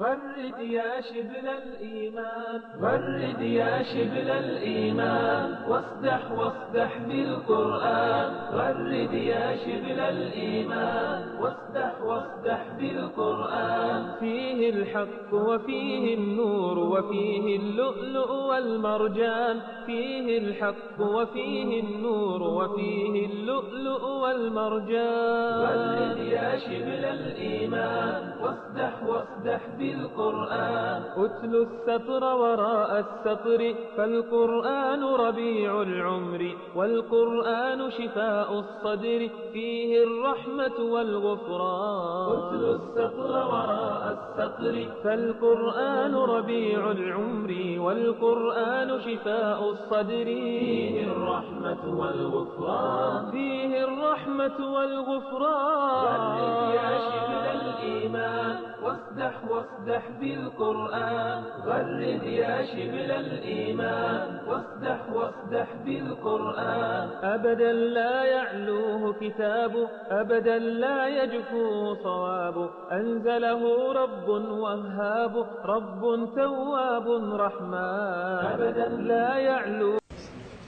غرد يا شبل الإيمان، غرد يا شبل الإيمان، واصدح واصدح بالقرآن. غرد يا شبل الإيمان، واصدح واصدح بالقرآن. فيه الحق وفيه النور وفيه اللؤلؤ والمرجان. فيه الحق وفيه النور وفيه اللؤلؤ والمرجان. غرد يا شبل الإيمان، واصدح واصدح بالقرآن. أتل السطر وراء السطر، فالقرآن ربيع العمر، والقرآن شفاء الصدر، فيه الرحمة والغفران. أتل السطر وراء السطر، فالقرآن ربيع العمر، والقرآن شفاء الصدر، فيه الرحمة والغفران، فيه الرحمة والغفران. غرد يا شبل الإيمان، واصدح واصدح بالقرآن. غرد يا شبل الإيمان، واصدح واصدح بالقرآن. أبدا لا يعلوه كتاب، أبدا لا يجفوه صواب. أنزله رب وهاب، رب تواب رحمن. أبدا لا يعلو.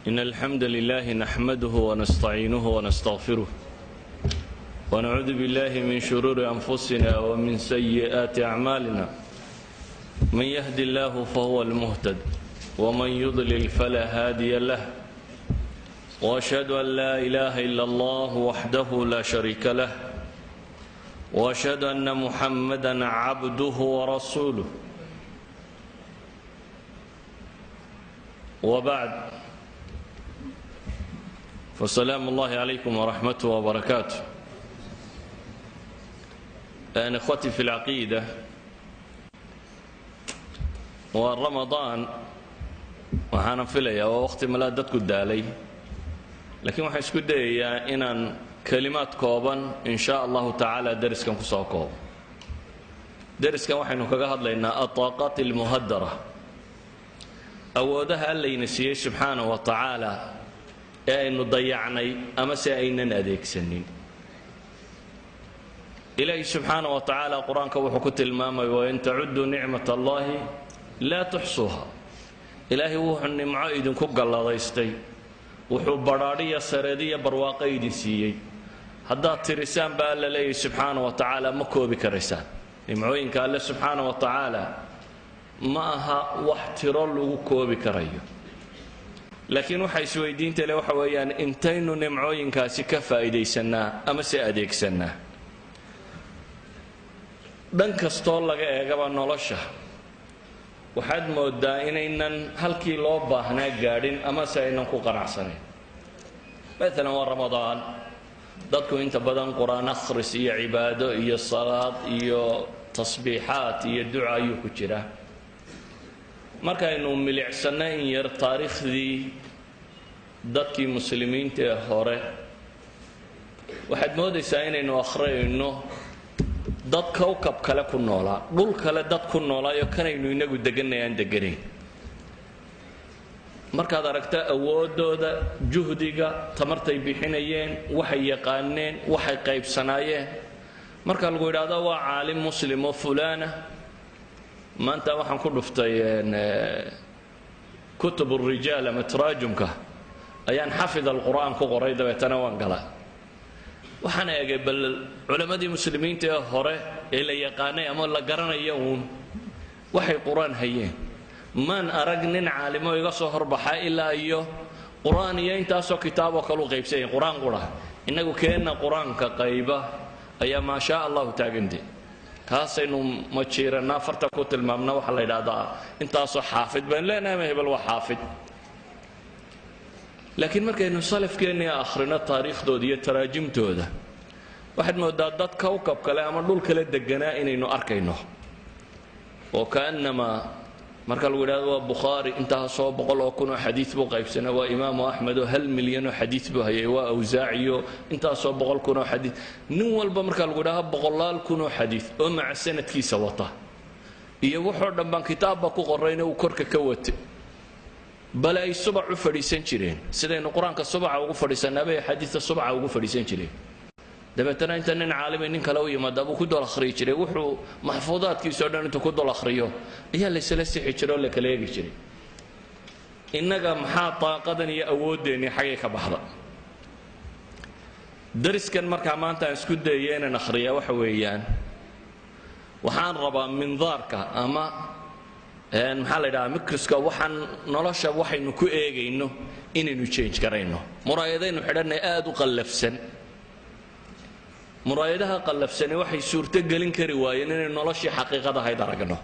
إن الحمد لله نحمده ونستعينه ونستغفره، ونعوذ بالله من شرور أنفسنا ومن سيئات أعمالنا. من يهد الله فهو المهتد، ومن يضلل فلا هادي له. وأشهد أن لا إله إلا الله وحده لا شريك له، وأشهد أن محمدا عبده ورسوله. وبعد، فسلام الله عليكم ورحمته وبركاته. إخوتي في العقيدة، waa Ramadaan, waxaana filayaa waa waqti malaa dadku daalay, laakiin waxaan isku dayayaa inaan kelimaad kooban in shaa Allahu tacaala deriskan kusoo koobo. Deriskan waxaynu kaga hadlaynaa ataaqaat almuhadara, awoodaha Allayna siiyey subxaana wa tacaala ee aynu dayacnay ama se aynan adeegsanin. Ilaahi subxaana wa tacaala qur-aanka wuxuu ku tilmaamay: wain tacuduu nicmat Allahi laa tuxsuuha. Ilaahay wuxuu nimco idinku galladaystay, wuxuu badhaadhiya sareediya barwaaqo idin siiyey, haddaad tirisaan baa Alla leeyahy subxaana wa tacaala ma koobi karaysaan. Nimcooyinka Alle subxaana wa tacaala ma aha wax tiro lagu koobi karayo, laakiin waxa isweydiinta le waxa weeyaan intaynu nimcooyinkaasi ka faa'iidaysanaa ama se adeegsanaa. Dhan kastoo laga eegaba nolosha waxaad moodaa inaynan halkii loo baahnaa gaadhin amase aynan ku qanacsanayn. Maalan waa Ramadaan, dadku inta badan qur-aan akhris iyo cibaado iyo salaad iyo tasbiixaat iyo duca ayuu ku jiraa. Markaynu milicsanno in yar taariikhdii dadkii muslimiinta ee hore, waxaad moodaysaa inaynu akhriyayno dad kowkab kale ku noolaa, dhul kale dad ku noolaayo kanaynu inagu deganay aan deganayn. Markaad aragta awoodooda, juhdiga, tamartay bixinayeen, waxay yaqaaneen, waxay qaybsanaayeen, marka lagu yidhaahdo waa caalim muslim oo fulaana. Maanta waxaan ku dhuftay kutub rijaal ama taraajumka, ayaan xafid alqur'aan ku qoray, dabeetana waan galaa, waxaan eegay bal culammadii muslimiinta ee hore ee la yaqaanay ama la garanaya uun waxay qur-aan hayeen. Maan arag nin caalimo iga soo horbaxa ilaa iyo qur-aan iyo intaasoo kitaaboo kale u qaybsanya qur-aan qura. Innagu keenna qur-aanka qayba ayaa maa shaa Allahu taagante, kaasaynu majiiranaa, farta ku tilmaamna, waxaa la yidhaahdaa intaasoo xaafid baynu leenahay ma hebel waa xaafid. Laakiin markaynu salafkeennii akhrino taariikhdooda iyo taraajimtooda, waxaad moodaa dad kowkab kale ama dhul kale deganaa inaynu arkayno, oo kaanama marka lagu yidhahdo waa Bukhaari, intaasoo boqol oo kun oo xadiid buu qaybsanaa, waa Imaamu Axmed oo 1 milyan oo xadiid buu hayay, waa Awsaaciyo intaasoo boqol kun oo xadiid, nin walba marka lagu yidhahdo boqolaal kun oo xadiid oo maca sanadkiisa wata iyo wuxoo dhan baan kitaabba ku qorayna uu korka ka watay. Bale ay subac u fadhiisan jireen, sidaynu qur-aanka subaca ugu fadhiisanaabay axaadiista subaca ugu fadhiisan jireen. Dabeetana inta nin caalimay nin kale u yimaada buu ku dul akhriyi jiray, wuxuu maxfuudaadkiisao dhan intuu ku dul akhriyo ayaa laysla sixi jiray oo la kala eegi jiray. Innaga maxaa daaqadan iyo awooddeenii xaggay ka baxda? Dariskan markaa maanta aan isku dayaya inaan akhriyaa waxa weeyaan, waxaan rabaa mindaarka ama maxaa la yidhahaa microscope, waxaan nolosha waxaynu ku eegayno inaynu change garayno. Muraayadaynu xidhannay aada u qallafsan. Muraayadaha qallafsani waxay suurto gelin kari waayeen inaynu noloshii xaqiiqada ahayd aragno.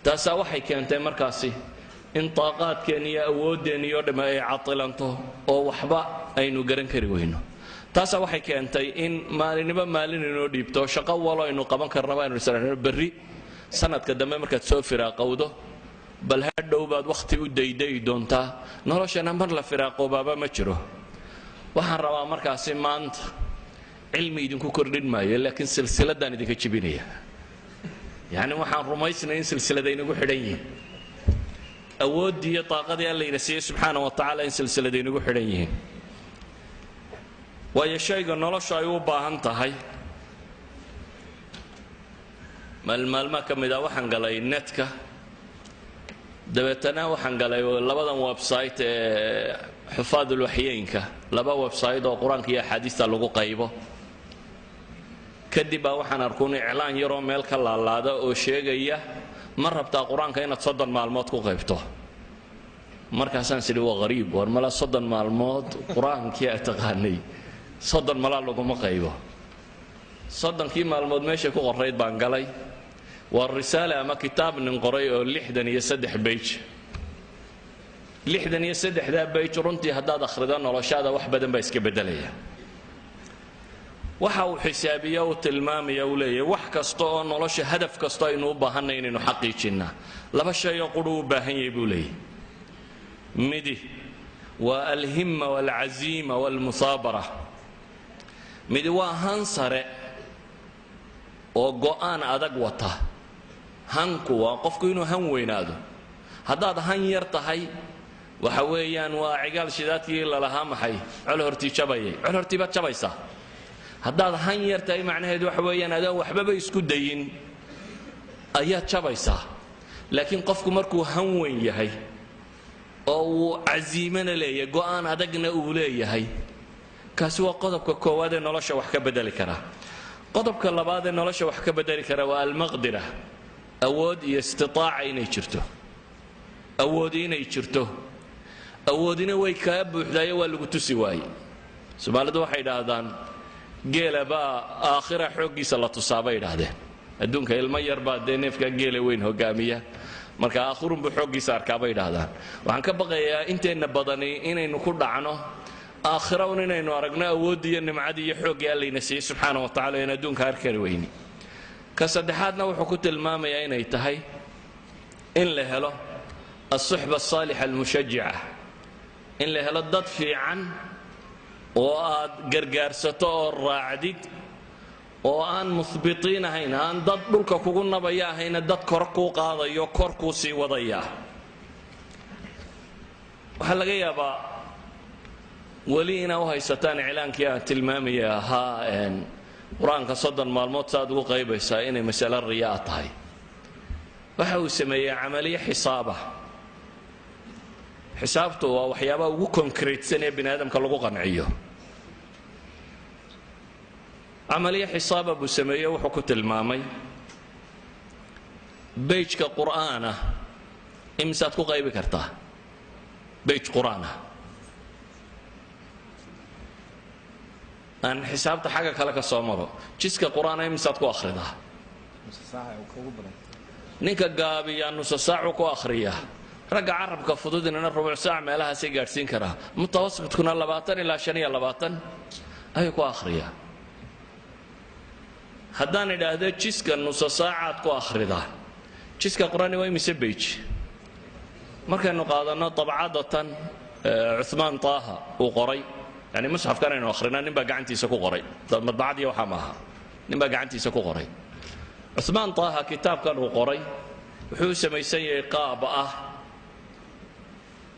Taasaa waxay keentay markaasi in daaqaadkeen iyo awooddeen iyo dhamme ay cadilanto oo waxba aynu garan kari weyno. Taasaa waxay keentay in maalinimo maalin inoo dhiibto, shaqo walo aynu qaban karnaba aynu isranno berri, sanadka dambe markaad soo firaaqowdo, bal hadhow baad wakhti u daydayi doontaa. Noloshana mar la firaaqoobaaba ma jiro. Waxaan rabaa markaasi maanta cilmi idinku kordhin maayo, laakiin silsiladaan idinka jibinaya. Yacni waxaan rumaysnay in silsilada inagu xidhan yihiin, awooddii iyo daaqadii Allayna siiyey subxaana wa tacaala in silsilada inagu xidhan yihiin. Waayo shayga nolosha ay u baahan tahay. Maalmaalmaa ka mid ah waxaan galay netka, dabeetana waxaan galay labadan website ee xufaadulwaxyeynka, laba website oo qur-aanka iyo axaadiista lagu qaybo. Kadib baa waxaan arkuun iclaan yaroo meel ka laalaada oo sheegaya, ma rabtaa qur-aanka inaad 30 maalmood ku qaybto? Markaasaan sidhi, waa qariib, war mala 30 maalmood qur-aankii aad taqaanay 30 malaa laguma qaybo. 30kii maalmood meeshay ku qorayd baan galay. Waa risaale ama kitaab nin qoray oo 63 page. 63-daa page runtii haddaad akhrido noloshaada wax badan baa iska beddelaya. Waxa uu xisaabiya, uu tilmaamaya, uu leeyahay wax kasta oo nolosha, hadaf kasta aynu u baahanay inaynu xaqiijinnaa, laba shay oo qudhu u baahan yahay buu leeyahy. Midi waa alhimma waalcaziima waalmusaabara, midi waa han sare oo go'aan adag wata. Hanku waa qofku inuu han weynaado. Haddaad han yar tahay, waxa weeyaan waa cigaal shidaadkii lalahaa maxay col hortii jabayay, col hortii baad jabaysaa. Haddaad han yar tahay, macnaheedu waxa weeyaan adaan waxbaba isku dayin ayaad jabaysaa. Laakiin qofku markuu han weyn yahay oo uu casiimana leeyahay, go'aan adagna uu leeyahay, kaasi waa qodobka koowaad ee nolosha wax ka bedeli kara. Qodobka labaad ee nolosha wax ka bedeli kara waa almaqdira, awood iyo istitaaca inay jirto, awoodi inay jirto. Awoodina way kaa buuxdaayo, waa lagu tusi waaye. Soomaalidu waxay idhaahdaan geela baa aakhira xooggiisa la tusaa bay idhaahdeen. Adduunka ilmo yar baa dee neefka geela weyn hogaamiya, marka aakhirunbuu xooggiisa arkaa bay idhaahdaan. Waxaan ka baqayaa inteenna badani inaynu ku dhacno aakhira un inaynu aragno awooddii iyo nimcadii iyo xooggii Allayna siiyey subxaana wa tacala in adduunka arkari weyni. Ka saddexaadna wuxuu ku tilmaamayaa inay tahay in la helo alsuxba asaalixa almushajica, in la helo dad fiican oo aad gargaarsato oo raacdid, oo aan muhbitiin ahayn, aan dad dhulka kugu nabaya ahayna, dad kor kuu qaadayo, kor kuu sii wadaya. Waxaa laga yaabaa weli inaa u haysataan iclaankii aan tilmaamaya ahaa qur-aanka 30 maalmood saaad ugu qaybaysaa inay masalo riyaa tahay. Waxa uu sameeyey camaliye xisaaba. Xisaabtu waa waxyaabaha ugu concretesan ee bini aadamka lagu qanciyo. Camaliye xisaaba buu sameeyey. Wuxuu ku tilmaamay page-ka qur'aanah imisaad ku qaybi kartaa page qur-aanah. Aan xisaabta xagga kale ka soo maro, jiska qur-aana imisaad ku akhridaa? Ninka gaabiyaa nusa saacu ku akhriyaa, ragga carabka fududinana rubuc saac meelahaasay gaadhsiin karaa, mutawasitkuna 20 ilaa 25 ayuu ku akhriyaa. Haddaan idhaahdo jiska nusa saacaad ku akhridaa, jiska qur-aani waa imise page? Markaynu qaadanno dabcadatan Cumaan Taaha uu qoray, yani musxafkan aynu akhrina nin baa gacantiisa ku qoray, madbacadiiya waxaa maaha, nin baa gacantiisa ku qoray. Cumaan Taaha kitaabkan uu qoray wuxuu u samaysan yahay qaab ah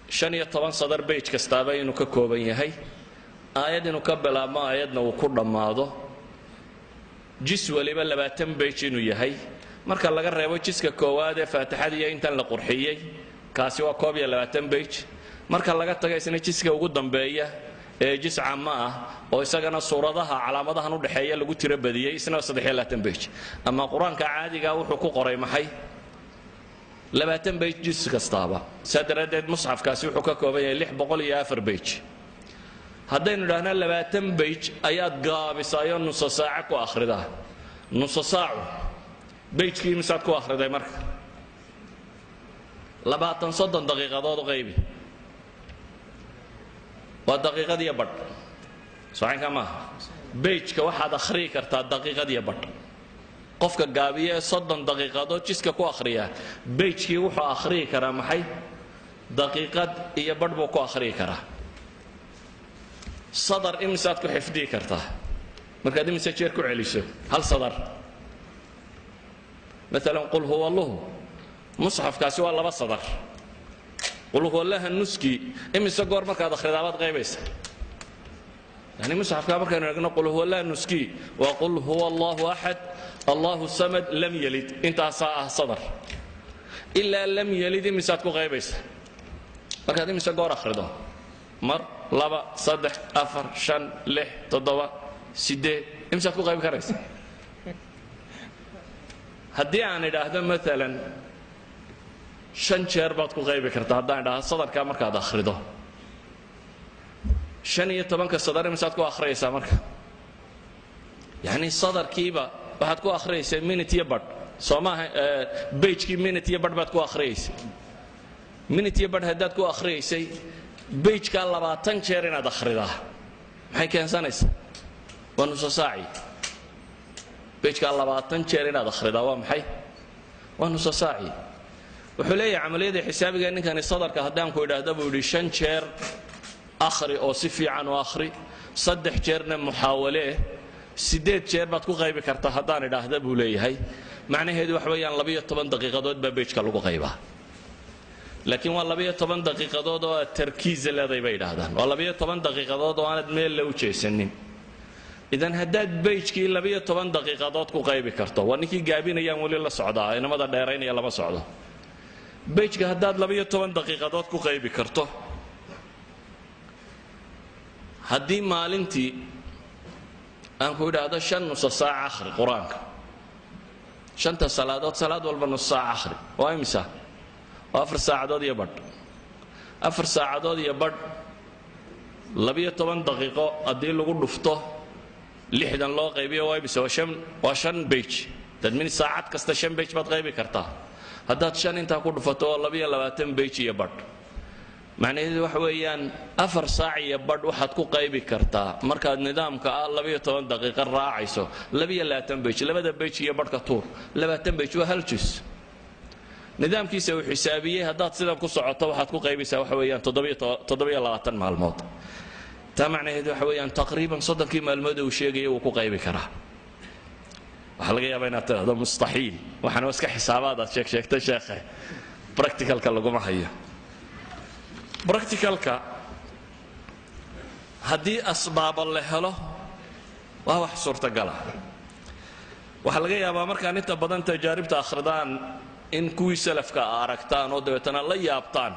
15 sadar page kastaaba inuu ka kooban yahay. Aayad inuu ka bilaabmo, aayadna uu ku dhammaado, jis waliba 20 page inuu yahay, marka laga reebo jiska koowaad ee Faatixada iyo intan la qurxiyey, kaasi waa 21 page. Marka laga tago isna jiska ugu dambeeya ee jis caamo ah, oo isagana suuradaha calaamadahan u dhexeeya lagu tiro badiyey, isna 23 page. Ama Qur-aanka caadiga wuxuu ku qoray maxay? 20 page jis kastaaba. Saa daraaddeed musxafkaasi wuxuu ka kooban yahay 604 page. Haddaynu idhaahna 20 page ayaad gaabisaayoo nuso saace ku akhridaa, nuso saacu page-kii misaad ku akhriday? Marka 20 30 daqiiqadood u qaybi, waa daqiiqadiyo badh. Socaynka maaha? Page-ka waxaad akhriyi kartaa daqiiqadiyo badh. Qofka gaabiya ee 30 daqiiqadood jiska ku akhriyaa, page-kii wuxuu akhriyi karaa maxay? Daqiiqad iyo badh buu ku akhriyi karaa. Sadar imisaad ku xifdiyi kartaa markaad imise jeer ku celiso hal sadar? Maalan Qul huwa allahu, musxafkaasi waa laba sadar. Qul huwallaha nuskii imise goor markaad akhridaabaad qaybaysa? Yani musxafkaa markaynu eegno, qul huwallaha nuskii waa "Qul huwa Allahu axad, Allahu samad, lam yalid", intaasaa ah sadar. Ilaa "lam yalid" imisaad ku qaybaysa markaad imise goor akhrido? Mar, laba, saddex, afar, shan, lix, toddoba, sideed, imisaad ku qaybi karaysa? Haddii aan idhaahdo maalan shan jeer baad ku qaybi kartaa, haddaan idhaahdo sadarkaa markaad akhrido 15-ka sadar imisaad ku akhriyaysaa marka? Yacni sadarkiiba waxaad ku akhriyaysaa minute iyo badh, soo maaha? Page-kii minute iyo badh baad ku akhriyaysay. Minute iyo badh haddaad ku akhriyaysay page-kaa 20 jeer inaad akhridaa, maxay keensanaysaa? Waa nuso saaci. Page-kaa 20 jeer inaad akhridaa waa maxay? Waa nuso saaci. Wuxuu leeyahay camaliyada xisaabiga ninkani, sadarka haddaan ku idhaahda, buu yidhi, shan jeer akhri oo si fiican u akhri, saddex jeerna muxaawalee, siddeed jeer baad ku qaybi kartaa haddaan idhaahda, buu leeyahay, macnaheedu waxa weeyaan 12 daqiiqadood baa page-ka lagu qaybaa. Laakiin waa 12 daqiiqadood oo aad tarkiisa leeday, bay idhaahdaan. Waa 12 daqiiqadood oo aanad meel la u jeesanin. Idan haddaad page-kii 12 daqiiqadood ku qaybi karto, waa ninkii gaabinayaan weli la socdaa, inamada dheeraynaya lama socdo, page-ka haddaad 12 daqiiqadood ku qaybi karto, haddii maalintii aan ku idhaahdo shan nusa saac akhri Qur-aanka, shanta salaadood salaad walba nus saac akhri, waa imisa? Waa 4 saacadood iyo badh. 4 saacadood iyo badh, 12 daqiiqo haddii lagu dhufto, 60 loo qaybiyo, waa imisa? Waa shan, waa shan page. That means saacad kasta shan page baad qaybi kartaa. Haddaad shan intaa ku dhufato, waa 22 page iyo badh. Macnaheedu waxa weeyaan 4 saac iyo badh waxaad ku qaybi kartaa, markaad nidaamka ah 12 daqiiqo raacayso, 22 page. Labada page iyo badhka tuur, 20 page waa hal jus. Nidaamkiisa uu xisaabiyey haddaad sidan ku socoto, waxaad ku qaybaysaa waxa weeyaan 27 maalmood. Taa macnaheedu waxa weeyaan taqriiban 30-kii maalmood uu sheegaya wuu ku qaybi karaa. Waxaa laga yaabaa inaad tidhahdo mustaxiil, waxaana iska xisaabaad aad sheeg sheegtay, sheekhe, practicalka laguma hayo. Practicalka haddii asbaaba la helo, waa wax suurtagala. Waxaa laga yaabaa markaan inta badan tajaaribta akhridaan in kuwii salafka aragtaan oo dabeetana la yaabtaan.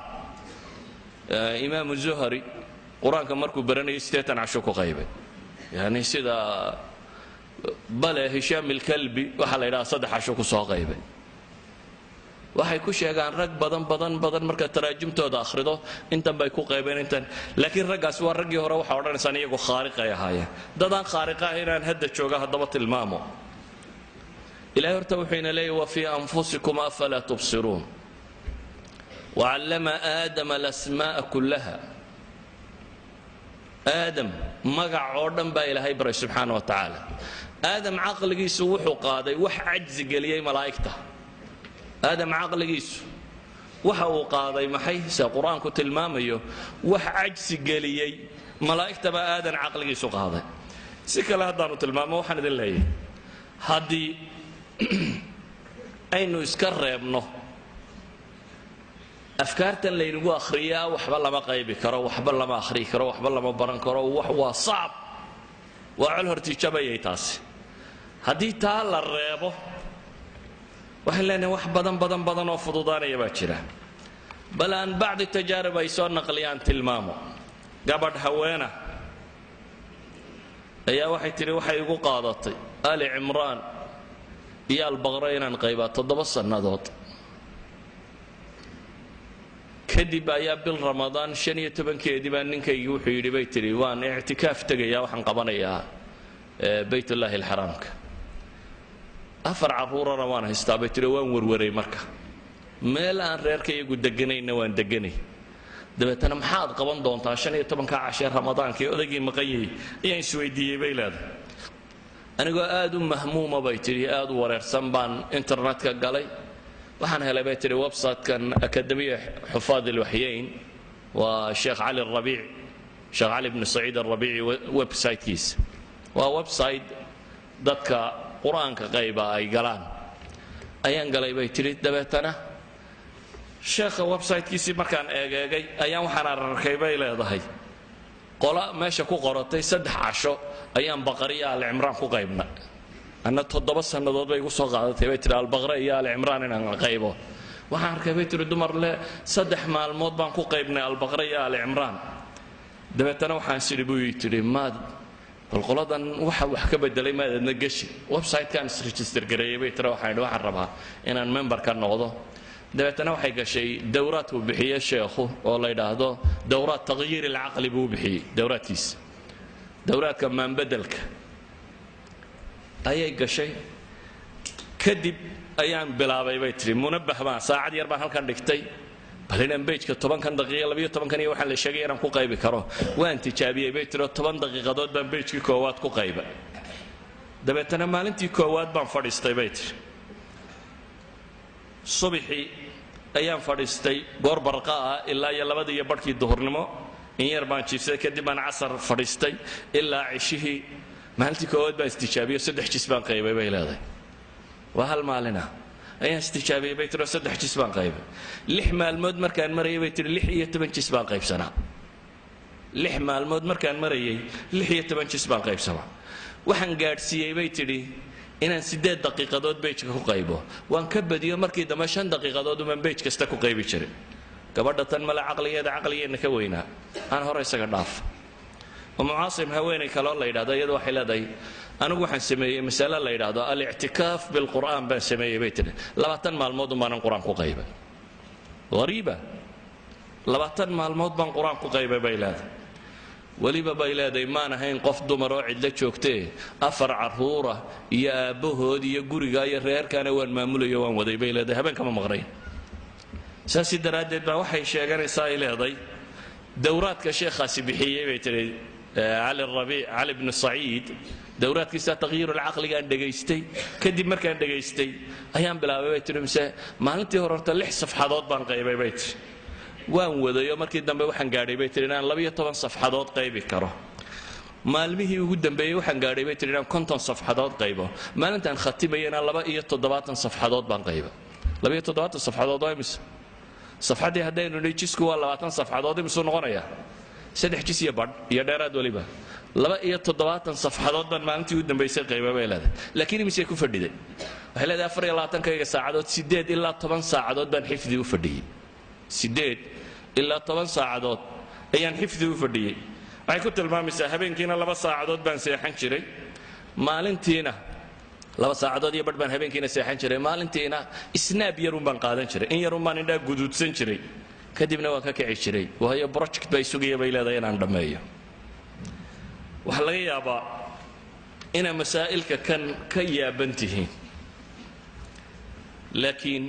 Imaamu Zuhari Qur-aanka markuu baranayay 80 casho ku qaybay. Yani sida bale Hishaam Ilkalbi waxaa la yidhaha 3 casho ku soo qaybay. Waxay ku sheegaan rag badan badan badan, markaad taraajimtooda akhrido, intan bay ku qaybeen intan. Laakiin raggaasi waa raggii hore. Waxaa odhanaysaan iyagu khaariqay ahaayeen. Dad aan khaariqa ahayn aan hadda jooga haddaba tilmaamo. Ilahay horta wuxuu ina leeyahy: "وفي أنفسكم أفلا تبصرون وعلم آدم الأسماء كلها". Aadam magac oo dhan baa Ilaahay baray subxaana wa tacaala. Aadam caqligiisu wuxuu qaaday wax cajzi geliyey malaa'igta. Aadam caqligiisu waxa uu qaaday maxay? Sida Qur-aanku tilmaamayo, wax cajsi geliyey malaa'igta baa aadan caqligiisu qaaday. Si kale haddaanu tilmaamo, waxaan idin leeyahay haddii aynu iska reebno Afkaartan laynagu akhriyaa, waxba lama qaybi karo, waxba lama akhriyi karo, waxba lama baran karo, wax waa sacab, waa col hortiijabayay taasi. Haddii taa la reebo, waxaan leenahay wax badan badan badan oo fududaanaya baa jira. Bal aan bacdi tajaarib ay soo naqliyaan tilmaamo. Gabadh haweena ayaa waxay tidhi, waxay igu qaadatay Ali Cimraan iyo Albaqro inaan qaybaa 7 sannadood. Kadib ayaa bil Ramadaan 15-keedii baa ninkaygii wuxuu yidhi, bay tidhi, waan ictikaaf tegayaa, waxaan qabanayaa Baytullaahi alxaraamka, afar carruurana waan haystaa, bay tidhi. Waan warwaray, marka meel aan reerka iyagu deganayna waan deganay. Dabeetana maxaad qaban doontaa 15-ka cashee Ramadaanka ee odaygii maqan yahay, ayaan isweydiiyey, bay leedahay. Anigoo aad u mahmuuma, bay tidhi, aad u wareersan baan internetka galay. Waxaan helay, bay tidhi, website-kan Akademiya Xufaad alwaxyeyn, waa Sheekh Cali Rabiic, Sheekh Cali bnu Saciid Alrabiici website-kiisa. Waa website dadka Qur-aanka qayba ay galaan. Ayaan galay, bay tidhi. Dabeetana sheekha website-kiisii markaan eegeegay ayaan waxaan ararkay, bay leedahay, qola meesha ku qoratay 3 casho ayaan Baqara iyo Alcimraan ku qaybna. Anna 7 sannadood bay igu soo qaadatay, bay tihi, Albaqra iyo Alcimraan inaan qaybo. Waxaan arkay, bay tihi, dumar le 3 maalmood baan ku qaybnay Albaqra iyo Alcimraan. Dabeetana waxaan sidhi, buu tidhi, maad bal qoladan waxa wax ka bedelay maad adna geshi. Website-kaan is-register gareeyey, bay tiri. Waxaan idhi waxaan rabaa inaan member ka noqdo. Dabeetana waxay gashay dowraad uu bixiye sheekhu oo la yidhaahdo dowraad taqyiir alcaqli buu bixiyey. Dowraadkiisa, dowraadka maanbedelka ayay gashay. Kadib ayaan bilaabay, bay tihi. Munabah baan saacad yar baan halkan dhigtay, bal inaan page-ka 10-kan daqiiqa, 12-kan iyo waxaan la sheegay inaan ku qaybi karo. Waan tijaabiyey, bay tiri, oo 10 daqiiqadood baan page-kii koowaad ku qayba. Dabeetana maalintii koowaad baan fadhiistay, bay tiri. Subaxii ayaan fadhiistay goor barqa ah ilaa iyo labadii iyo barhkii duhurnimo. In yar baan jiifsaday, kadib baan casar fadhiistay ilaa cishihii. Maalintii koowaad baan istijaabiyo, saddex jis baan qaybay, bay leedahay. Waa hal maalina ayaan istijaabiyey, bay tiri, oo saddex jis baan qaybay. 6 maalmood markaan marayay, bay tiri, 16 jis baan qaybsanaa. 6 maalmood markaan marayay, 16 jis baan qaybsanaa. Waxaan gaadhsiiyey, bay tidhi, inaan 8 daqiiqadood page-ka ku qaybo. Waan ka badiyo, markii dambe 5 daqiiqadood umaan page kasta ku qaybi jiray. Gabadha tan male caqligeeda caqligeenna ka weynaa, aan hore isaga dhaaf. Mucaasim haweenay kaloo la yidhahdo, iyadu waxay leedahay, anigu waxaan sameeyey masale la yidhaahdo alictikaaf bilqur'aan baan sameeyey, bay tidhi. 20 maalmood umbaanan Qur-aan ku qaybay. Hariiba, 20 maalmood baan Qur-aan ku qaybay, bay leedahay. Weliba, bay leedahay, maan ahayn qof dumar oo cidlo joogtee, afar carruura iyo aabbahood iyo guriga iyo reerkaana waan maamulayo, waan waday, bay leedahay, habeenkama maqnayn. Saasi daraaddeed baa waxay sheeganaysaa, ay leeday, dowraadka sheekhaasi bixiyey, bay tidhi, Cali Rabiic, Cali bnu Saciid, dowraadkiisa taqyiirulcaqligaan dhegaystay. Kadib markaan dhegaystay ayaan bilaabay, bay tidhi. Mise maalintii hore horta lix safxadood baan qaybay, bay tidhi. Waan wadayo, markii dambe waxaan gaadhay, bay tidhi, inaan 12 safxadood qaybi karo. Maalmihii ugu dambeeyey waxaan gaadhay, bay tidhi, inaan 50 safxadood qaybo. Maalintaan khatimayana 72 safxadood baan qayba. 72 safxadood waa imise safxaddii? Haddaynu nidhi jisku waa 20 safxadood, imisuu noqonayaa? Saddex jis iyo badh iyo dheeraad. Weliba 72 safxadood baan maalintii u dambaysay qayba, bay leedahay. Laakiin imisay ku fadhiday? Waxay leedahay, 24-kayga saacadood 8 ilaa 10 saacadood baan xifdi u fadhiyey. 8 ilaa 10 saacadood ayaan xifdi u fadhiyey. Waxay ku tilmaamaysaa, habeenkiina 2 saacadood baan seexan jiray, maalintiina 2 saacadood iyo badh baan habeenkiina seexan jiray, maalintiina snap yarun baan qaadan jiray, in yarun baan indhaa guduudsan jiray, kadibna waan ka kici jiray, waayo project bay sugaya, bay leedahay, inaan dhammeeyo. Waxaa laga yaabaa inaa masaa'ilka kan ka yaaban tihiin, laakiin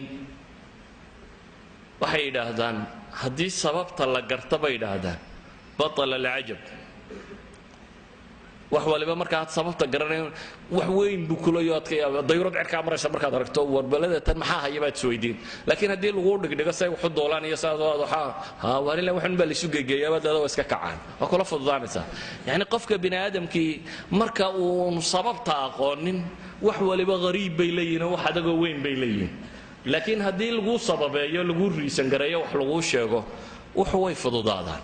waxay yidhaahdaan, haddii sababta la garta, bay yidhaahdaan, batala alcajab. Wax waliba markaad sababta garanayn wax weyn buu kulayo aad ka yaaba. Dayurad cirkaa maraysa markaad aragto, warbalada tan maxaa haya, baad isweydiin. Laakiin haddii laguu dhigdhigo say waxu doolaan iyo saas waxaa ha warila, waxun baa laisu gegeeyaa, baad leeda, waa iska kacaan, waa kula fududaanaysaa. Yacni qofka bini aadamkii marka uun sababta aqoonin, wax waliba qariib bay leeyihin oo wax adagoo weyn bay leeyihin. Laakiin haddii laguu sababeeyo, laguu reason gareeyo, wax laguu sheego, wuxu way fududaadaan.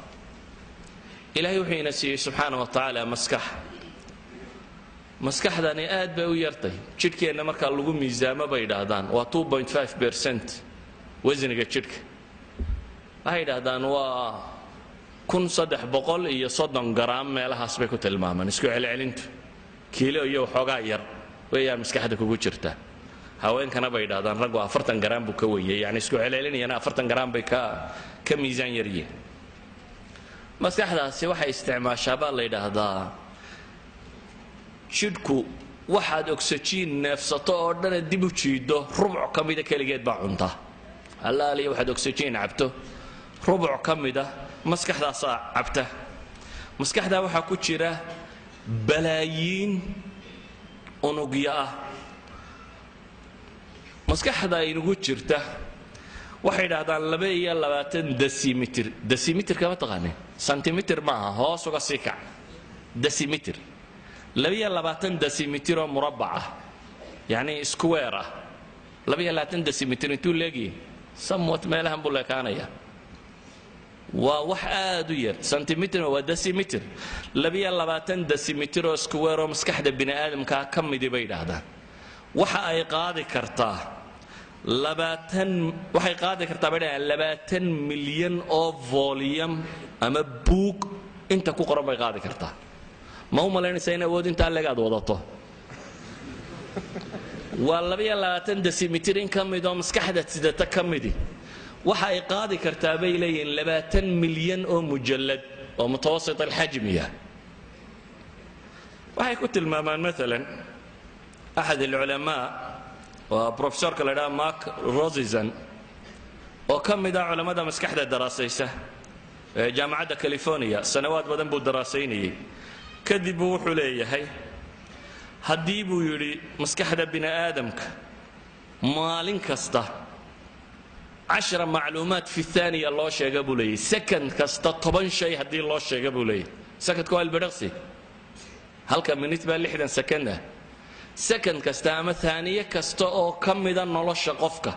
Ilaahay wuxuu ina siiyey subxaana wa tacaala maskax. Maskaxdani aad bay u yartay jidhkeenna markaa lagu miisaamo. Bay yidhaahdaan waa 2.5% wasniga jidhka. Waxay yidhaahdaan waa 1330 garaam meelahaas bay ku tilmaamaan. Isku celcelintu kiilo iyo waxoogaa yar weeyaan maskaxda kugu jirta. Haweenkana bay yidhahdaan raggu 40 garaam buu ka weeyey, yani isku celcelinayana 40 garaam bay ka miisaan yaryihiin. Maskaxdaasi waxay isticmaashaa baa la yidhaahdaa jidhku waxaad ogsajiin neefsato oo dhana dib u jiiddo, rubuc ka mida keligeed baa cunta. Allaaliya waxaad ogsajiin cabto, rubuc ka mida maskaxdaasaa cabta. Maskaxdaa waxaa ku jira balaayiin unugyo ah. Maskaxda inugu jirta waxay idhahdaan 22 decimeter. Decimeterka ma taqaanin? Centimeter maaha, hoos uga sii kac, decimeter. 22 decimeter oo murabbac ah, yacni square ah. 22 decimeter intuu leegyahay? Somewhat meelahan buu leekaanaya. Waa wax aad u yar, centimeter waa decimeter. 22 decimeter oo square oo maskaxda bini aadamkaa ka midi bay yidhaahdaan waxa ay qaadi kartaa 20, waxay qaadi kartaa bay dhahdaan 20 milyan oo volume ama buug inta ku qoran bay qaadi kartaa. Ma u malaynaysaa in awood intaa leeg aad wadato? Waa 22 decimeter in ka mid oo maskaxda sidata ka midi waxa ay qaadi kartaa bay leeyihiin 20 milyan oo mujallad oo mutawasit alxajmiya. Waxay ku tilmaamaan maalan axad alculamaa, waa professorka la idhaha Mark Rosenzon, oo ka mid ah culammada maskaxda daraasaysa ee Jaamacadda California. Sanawaad badan buu daraasaynayey. Kadib buu wuxuu leeyahay, haddii buu yidhi maskaxda bini aadamka maalin kasta 10 macluumaat fi thaniya loo sheega buu leeyahy, second kasta 10 shay haddii loo sheega buu leeyahy. Secondka waa ilbidhaqsi, halka minute baa 60 second ah. Second kasta ama thaaniye kasta oo ka mida nolosha qofka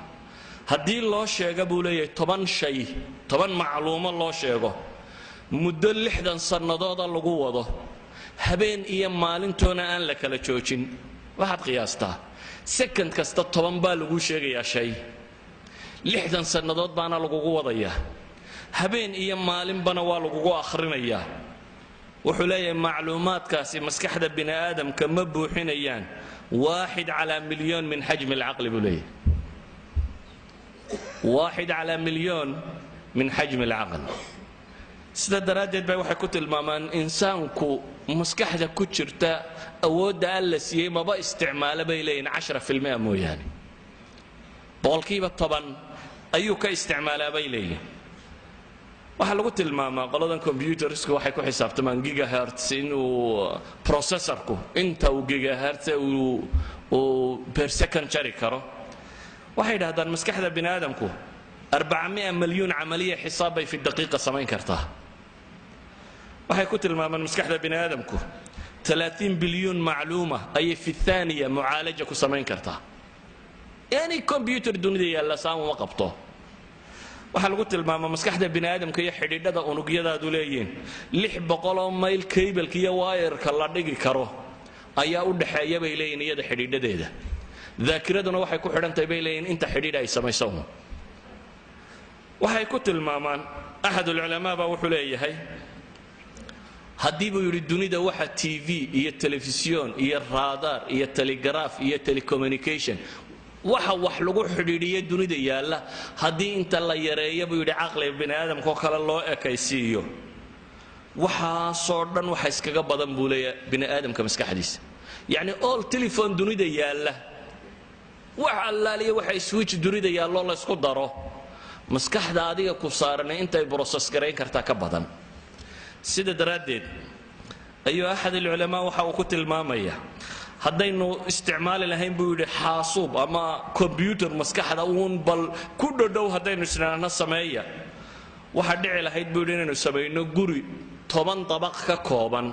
haddii loo sheega buu leeyahay 10 shay, 10 macluumo loo sheego, muddo 60 sannadooda lagu wado, habeen iyo maalintoona aan la kala joojin, waxaad qiyaastaa second kasta 10 baa lagu sheegayaa shay, 60 sannadood baana lagugu wadayaa, habeen iyo maalinbana waa lagugu akhrinayaa. Wuxuu leeyahay macluumaadkaasi maskaxda bini aadamka ma buuxinayaan waaxid calaa milyoon min xajmi alcaqli buu leeyahay, waaxid calaa milyoon min xajmi alcaql. Sida daraaddeed bay waxay ku tilmaamaan insaanku maskaxda ku jirta awoodda Alla siiyey maba isticmaalo bay leeyihin 10% mooyaane, 10% ayuu ka isticmaalaa bay leeyihin. Waxaa lagu tilmaamaa qoladan computersku waxay ku xisaabtamaan gigahertz, inuu processorku inta uu gigahertz uu per second jari karo. Waxay yidhahdaan maskaxda bini aadamku 400 milyuun camaliya xisaab bay fi daqiiqa samayn kartaa. Waxay ku tilmaamaan maskaxda bini aadamku 30 bilyuun macluuma ayay fi thaniya mucaalaja ku samayn kartaa. Any computer dunida yaalla saan uma qabto. Waxaa lagu tilmaamaa maskaxda bini aadamka iyo xidhiidhada unugyadaadu leeyihiin 600 mayl cableka iyo wireka la dhigi karo ayaa u dhaxeeya bay leeyihin iyada xidhiidhadeeda. Daakiraduna waxay ku xidhantahay bay leeyihin inta xidhiidh ay samayso un. Waxay ku tilmaamaan, axad ulculamaa baa wuxuu leeyahay, haddii buu yidhi dunida waxa TV iyo telefisyon iyo raadaar iyo telegaraaf iyo telecommunication waxa wax lagu xidhiidhiyo dunida yaalla, haddii inta la yareeyo buu yidhi caqliga bini aadamka oo kale loo ekaysiiyo, waxaasoo dhan waxa iskaga badan buu leeyahay bini aadamka maskaxdiisa. Yacni all telephone dunida yaalla, wax allaaliya waxa switch dunida yaalloo laysku daro, maskaxda adiga ku saaranay intay process garayn kartaa ka badan. Sida daraaddeed ayuu axad alculamaa waxa uu ku tilmaamaya, haddaynu isticmaali lahayn buu yidhi xaasuub ama computer maskaxda uun bal ku dhodhow haddaynu isnaano sameeya, waxaa dhici lahayd buu yidhi inaynu samayno guri 10 dabaq ka kooban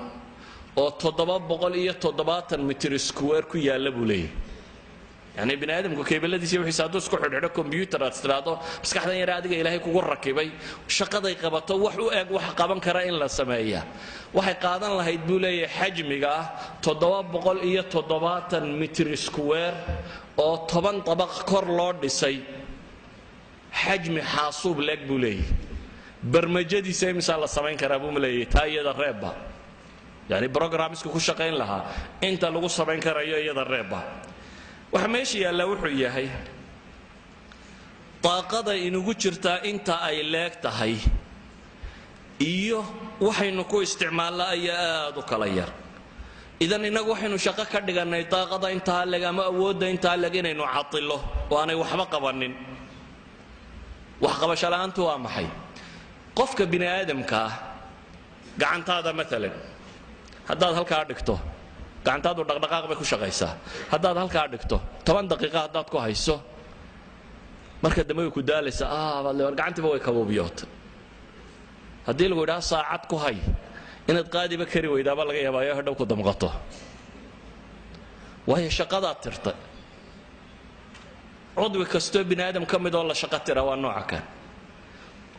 oo 770 mitir square ku yaalla buu leeyahy. Yani bini aadamku keybeladiisa wixiisa hadduu isku xidhxidho computer, aad tidhaahdo maskaxdan yare adiga Ilaahay kugu rakibay shaqaday qabato wax u eg wax qaban kara in la sameeya, waxay qaadan lahayd, buu leeyahay, xajmiga ah 770 mitr square oo 10 dabaq kor loo dhisay, xajmi xaasuub leeg, buu leeyahay. Barmajadiisa imisaa la samayn karaa, buu leeyahay? Taa iyada reebba, yani programsku ku shaqayn lahaa inta lagu samayn karayo iyada reebba. Waxa meesha yaallaa wuxuu yahay daaqada inugu jirtaa inta ay leeg tahay iyo waxaynu ku isticmaalna ayaa aada u kala yar. Idan innagu waxaynu shaqo ka dhigannay daaqada intaa leg ama awoodda intaa leg inaynu cadilo oo aanay waxba qabanin. Waxqabasho la'aantu waa maxay? Qofka bini aadamka ah, gacantaada maalan haddaad halkaa dhigto, gacantaadu dhaqdhaqaaq bay ku shaqaysaa. Haddaad halkaa dhigto, 10 daqiiqa haddaad ku hayso, marka dambe way ku daalaysaa. Baad le, gacantiiba way kabuubiyootay. Haddii lagu idhaha saacad ku hay, inaad qaadiba kari weydaaba laga yaabaayo, hadhow ku damqato, waayo shaqadaad tirtay. Cudwi kastoo bini aadam ka mid oo la shaqo tira waa nooca kan.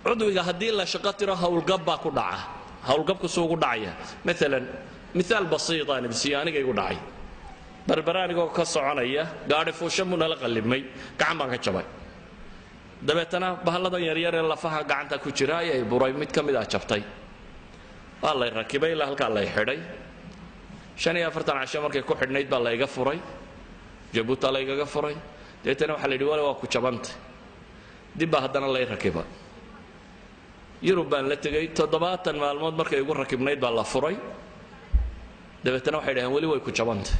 Cudwiga haddii la shaqo tiro, howlgab baa ku dhaca. Howlgabku suu ugu dhacaya, maalan mithaal basiit aan idin siiyo, aniga igu dhacay. Berbera anigoo ka soconaya, gaadhi fuushan buu nala qallimay, gacan baan ka jabay. Dabeetana bahalladan yaryar ee lafaha gacanta ku jira ayay buray, mid ka mid ah jabtay. Waa lay rakibay, ilaa halkaa lay xidhay. 45 casho markay ku xidhnayd baa layga furay, Jabuuta laygaga furay. Dabeetana waxaa la yidhi, wale waa ku jabantay. Dib baa haddana lay rakiba, Yurub baan la tegey. 70 maalmood markay igu rakibnayd baa la furay. Dabeetana waxay dhaheen, weli way ku jabantay,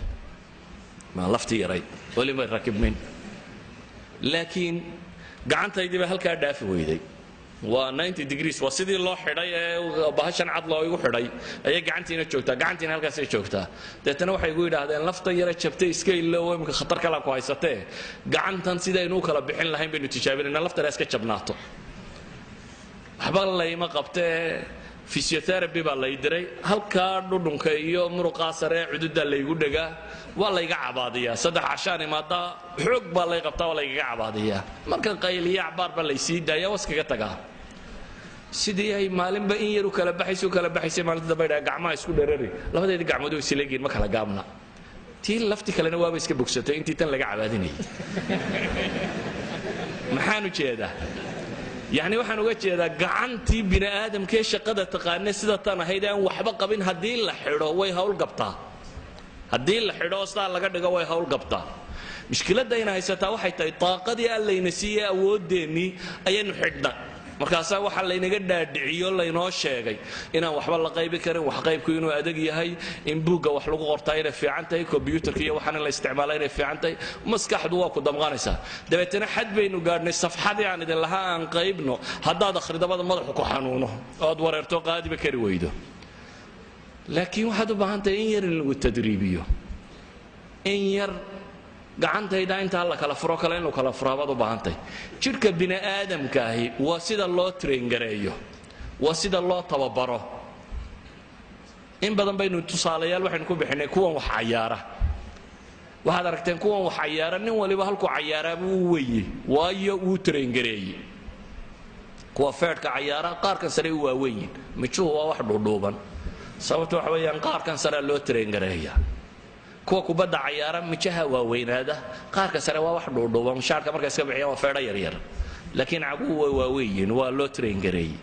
maa laftii yarayd weli may rakibmin. Laakiin gacantaydii baa halkaa dhaafi weyday. Waa 90 degrees, waa sidii loo xidhay ee bahashan cad loo igu xidhay ayay gacantiina joogtaa, gacantiina halkaasay joogtaa. Deetana waxay igu yidhaahdeen, laftan yara jabtay iska iloow, imika khatar kalaa ku haysatee, gacantan sidaynu u kala bixin lahayn baynu tijaabinayna, laftana iska jabnaato. Waxba layma qabtee, physiotherapy baa lay diray. Halkaa dhudhunka iyo muruqaa sare ee cududaa laygu dhegaa, waa layga cabaadiyaa. 3 cashaan imaadaa, xoog baa lay qabtaa, waa laygaga cabaadiyaa. Markan qayliya acbaar baa laysii daaya, waskaga tagaa. Sidii ay maalinba in yar u kala baxaysa u kala baxaysay, maalinta dambe dhaa gacmaha isku dherari, labadeedii gacmood way isleegiin, ma kala gaabna. Tii lafti kalena waaba iska bogsatay intii tan laga cabaadinayay. Maxaan u jeedaa? Yacni waxaan uga jeedaa, gacantii bini aadamkee shaqada taqaane sida tan ahayd aan waxba qabin, haddii la xidho way howlgabtaa. Haddii la xidho oo sidaa laga dhigo, way howlgabtaa. Mushkiladayna haysataa waxay tahay, daaqadii allayna siiyey, awoodeennii ayaynu xidhna. Markaasaa waxaa laynaga dhaadhiciyo, laynoo sheegay inaan waxba la qaybi karin, wax qaybku inuu adag yahay, in buugga wax lagu qortaa inay fiican tahay, kombyuutarka iyo waxaan in la isticmaala inay fiican tahay. Maskaxdu waa ku damqanaysaa. Dabeetana xad baynu gaadhnay safxadii aan idin lahaa aan qaybno, haddaad akhridabada madaxu ku xanuuno ood wareerto, qaadiba kari weydo. Laakiin waxaad u baahan tahay in yar in lagu tadriibiyo, in yar gacantayda intaa la kala furo kale inuu kala furo baad u baahantahay. Jidhka bini aadamkaahi waa sida loo train gareeyo, waa sida loo tababaro. In badan baynu tusaalayaal waxaynu ku bixinay kuwan wax cayaara. Waxaad aragteen kuwan wax cayaara, nin waliba halkuu cayaaraabuu u weye, waayo wuu train gareeyey. Kuwa feedhka cayaara qaarkan sare u waaweyn, mijuhu waa wax dhuudhuuban. Sababta waxa weeyaan, qaarkan sarea loo train gareeya. Kuwa kubadda cayaara mijaha waaweynaada, qaarka sare waa wax dhuudhuuban. Shaarka markay iska bixiyaan waa feedho yaryar, laakiin caguhu way waaweyn, waa loo train gareeyey.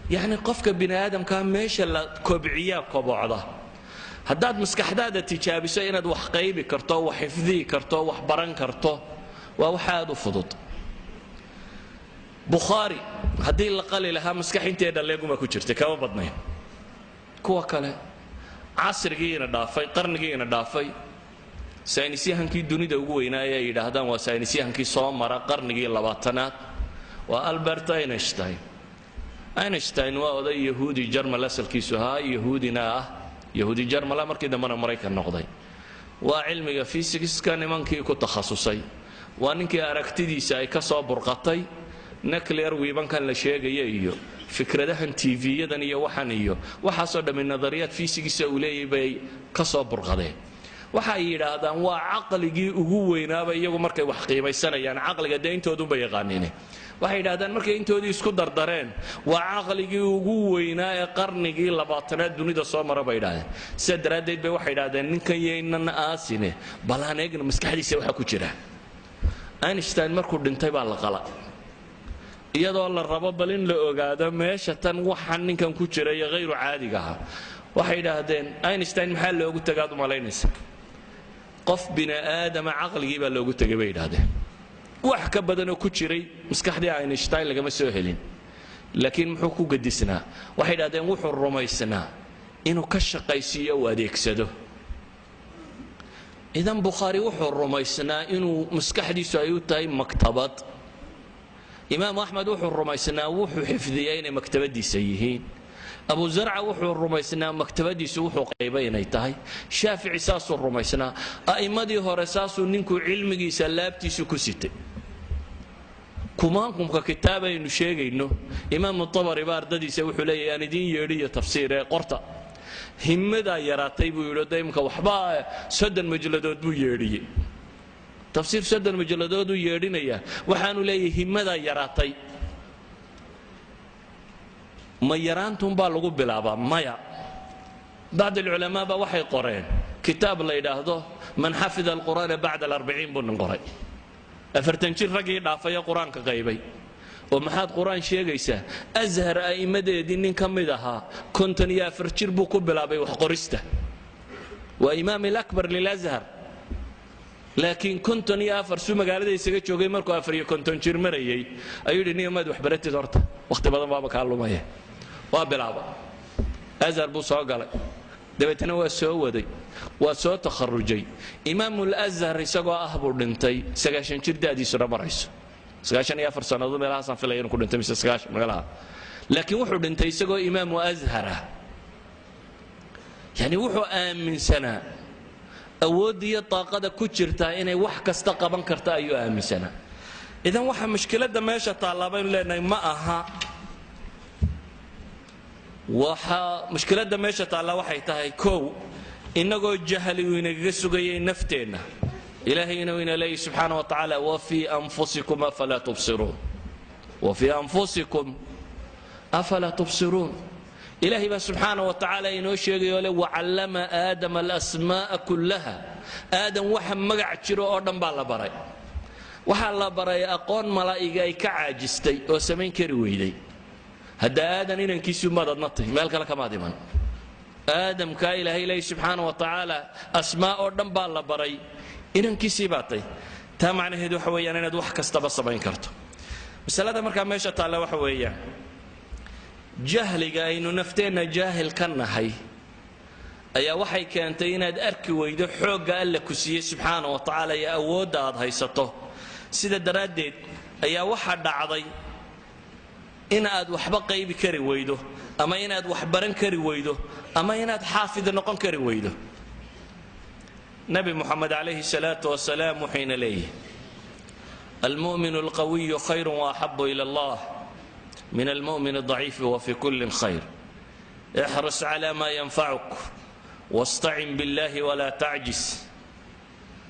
Yacni qofka bini aadamkaa meesha la kobciyaa kobocda. Haddaad maskaxdaada tijaabiso inaad wax qaybi karto, wax xifdiyi karto, wax baran karto, waa wax aada u fudud. Bukhaari haddii la qali lahaa, maskax intee dhalleeguma ku jirtay, kama badnayn. Kuwa kale casrigiina dhaafay, qarnigiina dhaafay, saynisyahankii dunida ugu weynaa ee ay yidhaahdaan waa saynisyahankii soo mara qarnigii 20aad waa Albert Einstein. Einstein waa oday Yahuudi Jarmal asalkiisu ahaa, Yahuudina ah, Yahuudi Jarmala, markii dambena Maraykan noqday. Waa cilmiga fisikska nimankii ku takhasusay. Waa ninkii aragtidiisa ay ka soo burqatay nuclear weaponkan la sheegaya iyo fikradahan TV-yadan iyo waxan iyo waxaasoo dhammi nadariyaad fisigisa uu leeyahy bay ka soo burqadeen. Waxay yidhaahdaan waa caqligii ugu weynaaba iyagu markay wax qiimaysanayaan, caqliga dee intoodunba yaqaaniine. Waxay yidhahdaan markay intoodii isku dardareen waa caqligii ugu weynaa ee qarnigii 20aad dunida soo mara bay yidhahdeen. Sidaa daraaddeed bay waxay yidhahdeen ninkan yaynan aasine, bal aan eegna maskaxdiisa waxa ku jira. Einstein markuu dhintay baa la qala, iyadoo la rabo bal in la ogaado meesha tan waxa ninkan ku jira iyo hayru caadiga aha. Waxay yidhaahdeen Einstein maxaa loogu tagaad u malaynaysa? Qof bini aadama caqligii baa loogu tegay bay yidhaahdeen. Wax ka badanoo ku jiray maskaxdii Einstein lagama soo helin, laakiin muxuu ku gadisnaa? Waxay yidhahdeen wuxuu rumaysnaa inuu ka shaqaysiiyo uu adeegsado. Idan Bukhaari wuxuu rumaysnaa inuu maskaxdiisu ay u tahay maktabad. Imaamu Axmed wuxuu rumaysnaa wuxuu xifdiyaa inay maktabadiisa yihiin. Abu Zarca wuxuu rumaysnaa maktabadiisu wuxuu qaybay inay tahay. Shaafici saasuu rumaysnaa. A'immadii hore saasuu ninku cilmigiisa laabtiisu ku sitay. Kumaankumka kitaab aynu sheegayno, Imaamu Tabari baa ardadiisa wuxuu leeyahay aan idiin yeedhiyo tafsiir ee qorta. Himmadaa yaraatay buu yidhi, de imka waxba 30 majalladood buu yeedhiyey, tafsiir 30 majalladood uu yeedhinayaa. Waxaanu leeyahay himmadaa yaraatay. Ma yaraantunbaa lagu bilaabaa? Maya. Bacd alculamaa baa waxay qoreen kitaab la yidhaahdo man xafida alqur'aana bacda alarbaciin buu nin qoray, 40 jir raggii dhaafaya qur-aanka qaybay. Oo maxaad qur-aan sheegaysaa? Ashar a'immadeedii nin ka mid ahaa 54 jir buu ku bilaabay wax qorista. Waa imaam alakbar lilazhar, laakiin 54 suu magaalada isaga joogay. Markuu 54 jir marayay ayuu yidhi niyo maad waxbaratid horta, wakhti badan baaba kaa lumaya. Waa bilaaba, Azhar buu soo galay, dabeetana waa soo waday, waa soo takharujay. Imaamul Azhar isagoo ah buu dhintay, 90 jir da'diisuna marayso, 94 sannadood meelahaasaan filaya inuu ku dhintay, mise 90 meelaha. Laakiin wuxuu dhintay isagoo imaamu Azhar ah. Yani wuxuu aaminsanaa awoodda iyo daaqada ku jirtaa inay wax kasta qaban karta ayuu aaminsanaa. Idan waxa mushkiladda meesha taallaa baynu leenahay ma aha. Waxa mushkiladda meesha taallaa waxay tahay, kow, innagoo jahli uu inagaga sugayay nafteenna. Ilaahay inuu ina leeyahy subxaana wa tacaala wafii anfusikum afalaa tubsiruun, wafii anfusikum afalaa tubsiruun. Ilaahay baa subxaana wa tacaala inoo sheegayoo le wacallama Aadama alasmaa'a kullaha. Aadam waxa magac jiro oo dhan baa la baray. Waxaa la baray aqoon malaa'iga ay ka caajistay oo samayn kari weyday. Hadda Aadan inankiisumaad adna tahy, meel kale kamaad iman. Aadamkaa Ilaahay leeyahy subxaana wa tacaala asmaa oo dhan baa la baray, inankiisii baa tay. Taa macnaheedu waxa weeyaan inaad wax kastaba samayn karto. Masalada markaa meesha taalla waxa weeyaan jahliga aynu nafteenna jaahil ka nahay ayaa waxay keentay inaad arki weydo xoogga Alla ku siiyey subxaana wa tacaala iyo awoodda aad haysato. Sida daraaddeed ayaa waxaa dhacday in aad waxba qaybi kari weydo, ama inaad wax baran kari weydo, ama inaad xaafid noqon kari weydo. Nabi Muxamed calayhi salaatu wasalaam wuxuyna leeyihi almu'min alqawiyu khayru waaxabu ila Allah min almu'min aldaciifi wa fi kullin khayr. Ixris cala ma yanfacuk wastacin biاllahi wla tacjis,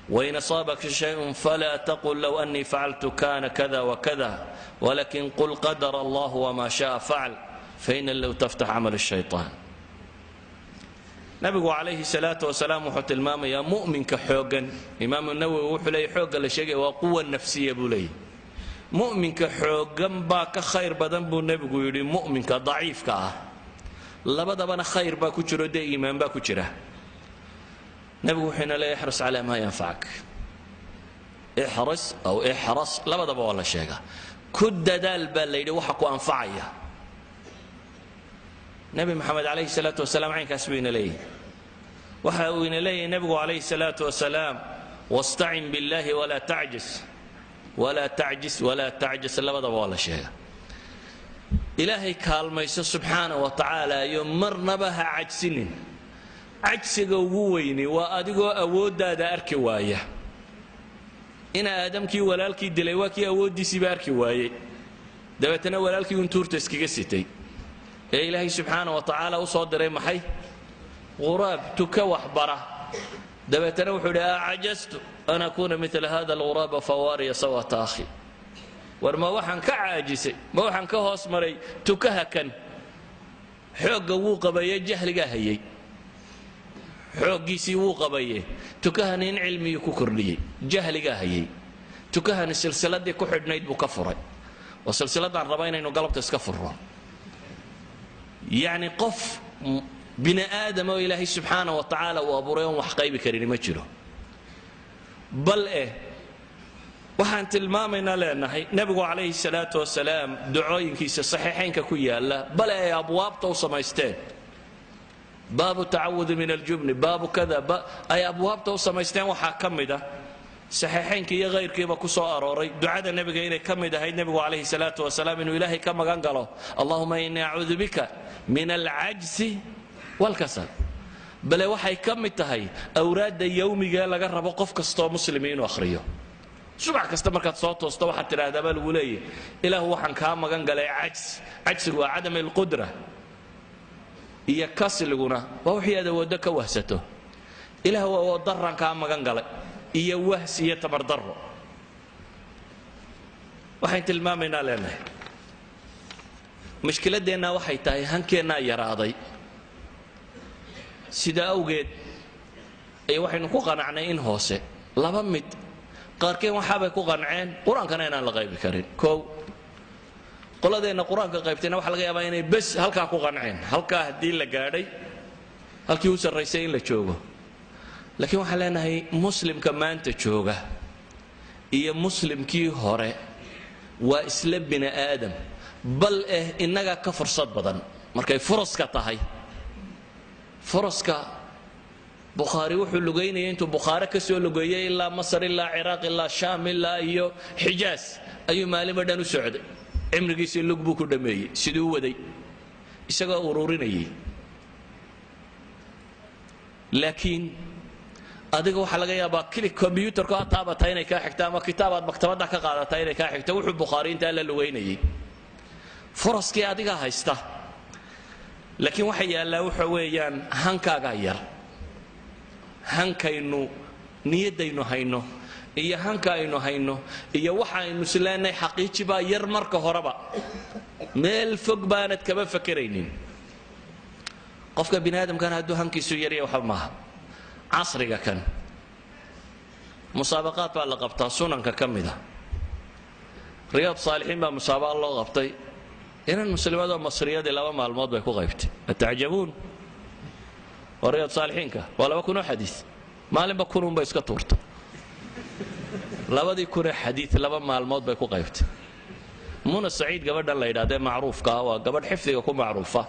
wain asaabaka shayء fala taqul low anii facaltu kana kada wakada, walakin qul qadara allah wma shaءa facal, faina low taftax camal الshayطan. Nabigu calayhi salaatu wasalaam wuxuu tilmaamayaa mu'minka xooggan. Imaamu Nawowi wuxuu leeyay xoogga la sheegaya waa quwa nafsiya buu leeyahy. Mu'minka xooggan baa ka khayr badan buu nebigu yidhi mu'minka daciifka ah. Labadabana khayr baa ku jiro, dee iimaan baa ku jira. Nebigu wuxuu ina leeyahy ixris calaa maa yanfacak. Ixris aw ixras labadaba waa la sheegaa. Ku dadaal baa la yidhi waxa ku anfacaya. Nebi Maxamed calayhi salaatu wasalaam caynkaas buu ina leeyahy. Waxa uu ina leeyahay nebigu calayhi salaatu wasalaam wastacin biاllahi walaa tacjis, walaa tacjis, walaa tacjis labadaba waa la sheega. Ilaahay kaalmayso subxaana wa tacaala iyo marnaba ha cajsinin. Cajsiga ugu weyni waa adigoo awooddaada arki waaya. Ina Aadamkii walaalkii dilay waa kii awooddiisiiba arki waayey, dabeetana walaalkii un tuurta iskaga sitay ee Ilaahay subxaana wa tacaala u soo diray maxay? Quraab tuka waxbara. Dabeetana wuxuu yidhi: "Acajastu an akuuna mila hada alghuraaba fawaariya sawata akhi?" War ma waxaan ka caajisay, ma waxaan ka hoos maray tukaha kan? Xoogga wuu qabaye, jahligaa hayay. Xooggiisii wuu qabaye, tukahani in cilmigii ku kordhiyey, jahligaa hayay. Tukahani silsiladii ku xidhnayd buu ka furay, oo silsiladaan raba inaynu galabta iska furro. Yacni qof bini aadam oo Ilaahay subxaana wa tacaala uu abuuray oon wax qaybi karini ma jiro. Bal eh waxaan tilmaamaynaa leenahay, nebigu calayhi salaatu wasalaam ducooyinkiisa saxiixaynka ku yaalla, bale ay abwaabta u samaysteen, baabu tacawudi min aljubni, baabu kada, ay abwaabta u samaysteen, waxaa ka mid ah saxiixaynka iyo hayrkiiba ku soo arooray ducada nebiga inay ka mid ahayd nebigu calayhi salaatu wasalaam inuu Ilaahay ka magan galo: "Allahuma innii acuudu bika min alcajzi walkasal." Bale waxay ka mid tahay awraadda yowmigae laga rabo qof kastoo muslimi inuu akhriyo. Subax kasta markaad soo toosto waxaad tidhaahdaa baa lagu leeyahy: "Ilaahu, waxaan kaa magan galay cajsi." Cajsigu waa cadam alqudra, iyo kasliguna waa wixii aad awooddo ka wahsato. Ilaahu, awood darran kaa magan galay iyo wahsi iyo tabardarro. Waxayn tilmaamaynaa leenahay, mushkiladdeenna waxay tahay hankeennaa yaraaday. Sidaa awgeed ay waxaynu ku qanacnay in hoose. Laba mid: qaarkeen waxaabay ku qanceen qur-aankana inaan la qaybi karin. Kow, qoladeenna qur-aanka qaybtayna waxa laga yaabaa inay bes halkaa ku qanceen, halkaa haddii la gaadhay, halkii u sarraysay in la joogo. Laakiin waxaan leenahay, muslimka maanta jooga iyo muslimkii hore waa isla bini aadam, bal eh innagaa ka fursad badan markay furaska tahay. Furaska, Bukhaari wuxuu lugaynayay intuu Bukhaare ka soo lugeeyey ilaa Masar, ilaa Ciraaq, ilaa Shaam, ilaa iyo Xijaas ayuu maalinba dhan u socday. Cimrigiisii lug buu ku dhammeeyey siduu u waday isagoo ururinayay. Laakiin adiga waxaa laga yaabaa kili kombyuutarku ha taabataa inay kaa xigto, ama kitaabaad maktabadda ka qaadataa inay kaa xigto wuxuu Bukhaari intaa la lugaynayay. Furaskii adigaa haysta, laakiin waxa yaallaa waxa weeyaan hankaagaa yar. Hankaynu niyaddaynu hayno iyo hanka aynu hayno iyo waxa aynu isleenahay xaqiiji baa yar. Marka horeba meel fog baanad kama fakeraynin. Qofka bini aadamkana hadduu hankiisu yarya, waxba maaha. Casriga kan musaabaqaad baa la qabtaa sunanka ka mida. Riyaad Saalixiin baa musaabaqa loo qabtay. Inan muslimadoo masriyadii 2 maalmood bay ku qaybtay. Atacjabuun? Waa Riyaad Saalixiinka, waa 2000 oo xadiid. Maalinba kununbay iska tuurtay. 2000ee xadiid 2 maalmood bay ku qaybtay. Muna Saciid gabadhan la yidhahdee macruufka ah, waa gabadh xifdiga ku macruufa.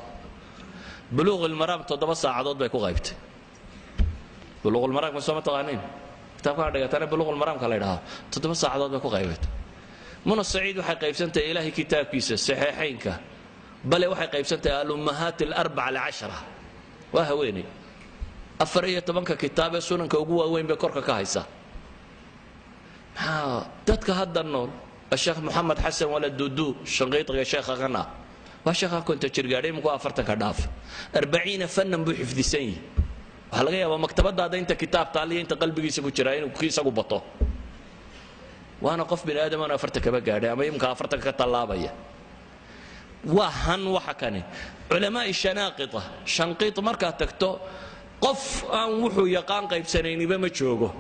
Buluuqulmaraam 7 saacadood bay ku qaybtay. Buluuqulmaraamka soo ma taqaaniin? Kitaabkaa dhigatana Buluuqulmaraamka la ydhahaa. 7 saacadood bay ku qaybatay Muna Saciid. Waxay qaybsantahay Ilaahay kitaabkiisa, saxeexaynka, bale waxay qaybsantahay alummahaat alarbaca alcashara. Waa haweeney 14-ka kitaab ee sunanka ugu waaweyn bay korka ka haysaa. Maxaa dadka hadda nool, Sheekh Moxamed Xasan wala Dudu Shanqiiqiga, sheekha kan ah, waa sheekha 50 jir gaadhay iminku, 40-ka dhaaf, 40 fanan buu xifdisan yihi. Waxaa laga yaabaa maktabadaada inta kitaab taaliya inta qalbigiisa ku jiraa inuu isagu bato. Waana qof bini aadam aan 40 kaba gaadhay ama imika 40-ka ka tallaabaya. Waa han waxa kani culamaai shanaaqita. Shanqiit markaad tagto, qof aan wuxuu yaqaan qaybsanayniba ma joogo.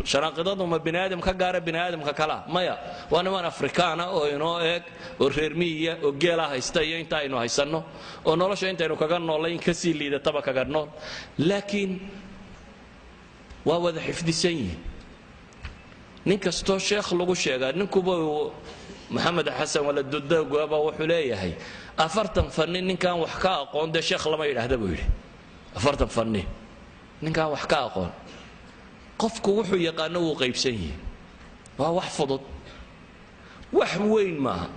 Shanaaqidadu ma bini aadam ka gaara bini aadamka kalea? Maya, waa niman Afrikaana oo inoo eeg, oo reer miyiya, oo geela haysta iyo inta aynu haysanno, oo nolosha intaynu kaga noollay in kasii liidataba kaga nool, laakiin waa wada xifdisan yihin. Nin kastoo sheekh lagu sheegaa, ninkuba Maxamed Xasan waladudagaba wuxuu leeyahay 40 fanni ninkaan wax ka aqoon dee sheekh lama yidhaahda, buu yidhi. 40 fanni ninkaan wax ka aqoon. Qofku wuxuu yaqaano wuu qaybsan yihi. Waa wax fudud, wax weyn maaha.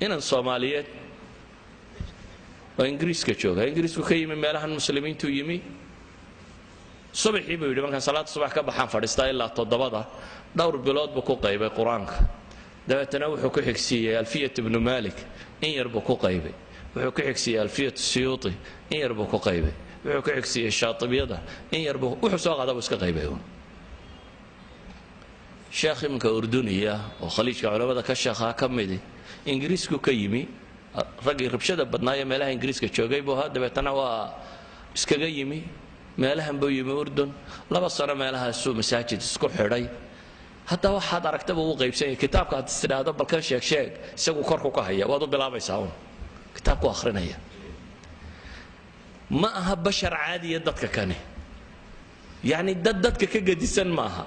Inan Soomaaliyeed oo Ingiriiska jooga, Ingiriisku ka yimi, meelahan muslimiintuu yimi, subaxii buu yidhi markaan salaada subax ka baxaan fadhiistaa ilaa 7-da. Dhowr bilood buu ku qaybay qur-aanka. Dabeetana wuxuu ku xigsiiyey Alfiyat Ibnu Malik, in yar buu ku qaybay. Wuxuu ku xigsiiyey Alfiyat Siyuuti, in yar buu ku qaybay. Wuxuu ku xigsiiyey Shaatibiyada in yarbu, wuxuu soo qaada buu iska qaybay uun. Sheekh iminka Urduniya oo Khaliijka culamada ka sheekhaa ka midi, Ingiriisku ka yimi, raggii rabshada badnaayo meelaha Ingiriiska joogay buu ahaa. Dabeetana waa iskaga yimi meelahan buu yimi Urdun, 2 sano meelahaasuu masaajid isku xidhay. Hadda waxaad aragtaba uu qaybsan yahay kitaabka. Aad istidhaahdo balkan sheeg sheeg, isagu korku ka haya, waad u bilaabaysaa uun, kitaabku akhrinaya. Ma aha bashar caadiya dadka kani, yacni dad dadka ka gedisan maaha.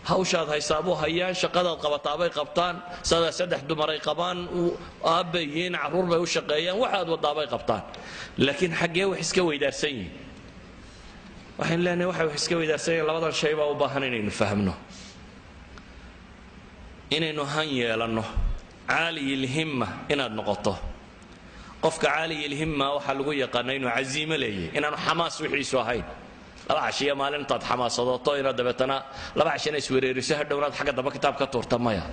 Hawshaad haysaabuu hayaan, shaqadaad qabataabay qabtaan, sadaa saddex dumaray qabaan, aabbay yihiin, carruur bay u shaqeeyaan, waxaad wadaabay qabtaan. Laakiin xaggee wax iska weydaarsan yihin? Waxaynu leenahay waxay wax iska weydaarsan yihin labadan shay baa u baahan inaynu fahmno, inaynu han yeelanno, caaliyilhimma inaad noqoto. Qofka caaliyilhimma waxaa lagu yaqaana inuu casiimo leeyahy, inaanu xamaas wixiisu ahayn 2 cashiyo maalin intaad xamaasadooto inaad dabeetana 2 cashina iswereeriso, hadhownaad xagga dambe kitaab ka tuurta. Maya,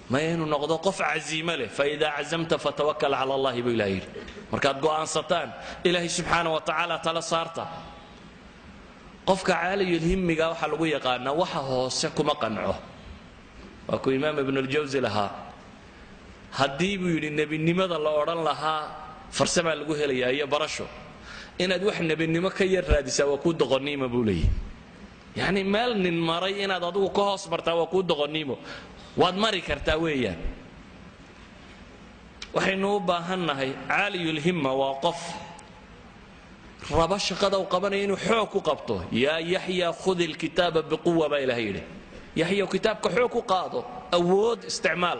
maya, inuu noqdo qof casiimo leh. فإذا عزمت فتوكل على الله buu Ilaha yidhi. Markaad go'aansataan, Ilaahay subxaana wa tacaala tala saarta. Qofka caaliyulhimmiga waxaa lagu yaqaanaa waxa hoose kuma qanco. Waa kuu Imaam Ibnuljawsi lahaa, haddii buu yidhi nebinimada la odhan lahaa farsamaa lagu helayaa iyo barasho, inaad wax nebinimo ka yar raadisaa waa kuu doqoniimo buu leeyahy. Yacni meel nin maray inaad adigu ka hoos martaa waa kuu doqoniimo, waad mari kartaa weeyaan. Waxaynu u baahannahay, caaliyulhimma waa qof raba shaqada uu qabanaya inuu xoog ku qabto. يا يحيى خذ الكتاب بقوة baa Ilahay yidhi. Yaxya, kitaabka xoog ku qaado, awood isticmaal.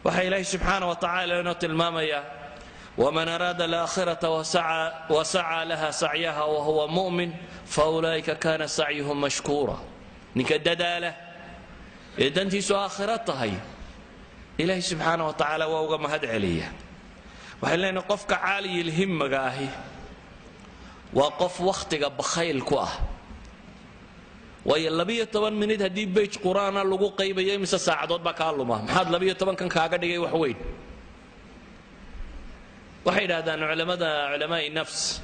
Waxaa Ilaahay subxaana wa tacaala inoo tilmaamayaa: ومن أراد الآخرة وسعى لها سعيها وهو مؤمن فأولئك كان سعيهم مشكورا. Ninka dadaala ee dantiisu aakhiro tahay, Ilaahay subxaana wa tacaala waa uga mahad celiya. Waxay leenahay qofka caaliyilhimmaga ahi waa qof wakhtiga bakhayl ku ah, waayo 12 minid haddii page Qur-aana lagu qaybayo, imise saacadood baa kaa luma? Maxaad 12-kan kaaga dhigay wax weyn? Waxay yidhahdaan culamada, culamaai nafs,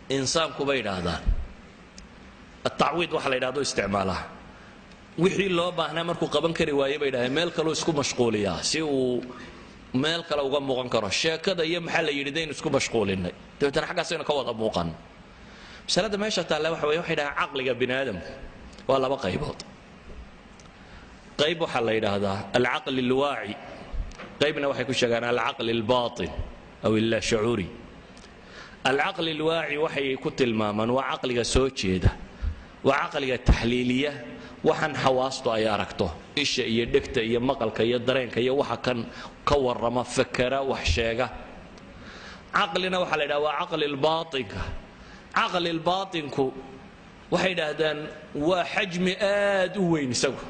insaanku bay yidhaahdaan التعويض waxa la yidhahdo isticmaalaa. Wixii loo baahnaa markuu qaban kari waaye, bay yidhahdeen, meel kaleu isku mashquuliyaa si uu meel kale uga muuqan karo. Sheekada iyo maxaa la yidhi daynu isku mashquulinay, dabeetana xaggaasaynu ka wada muuqan. Masalada meesha taalla waxa weye, waxay dhahaan caqliga bini aadamku waa laba qaybood. Qayb waxaa la yidhaahdaa العقل الواعي, qaybna waxay ku sheegaan العقل الباطن أو اللاشعوري. العقل الواعي waxay ku tilmaamaan waa caqliga soo jeeda, waa caqliga taxliiliya waxaan xawaastu ay aragto, isha iyo dhegta iyo maqalka iyo dareenka iyo waxa kan ka warrama, fakera, wax sheega. Caqlina waxaa la yidhaha waa caqli lbaatinka. Caqli lbaatinku waxay yidhaahdaan waa xajmi aad u weyn isagu.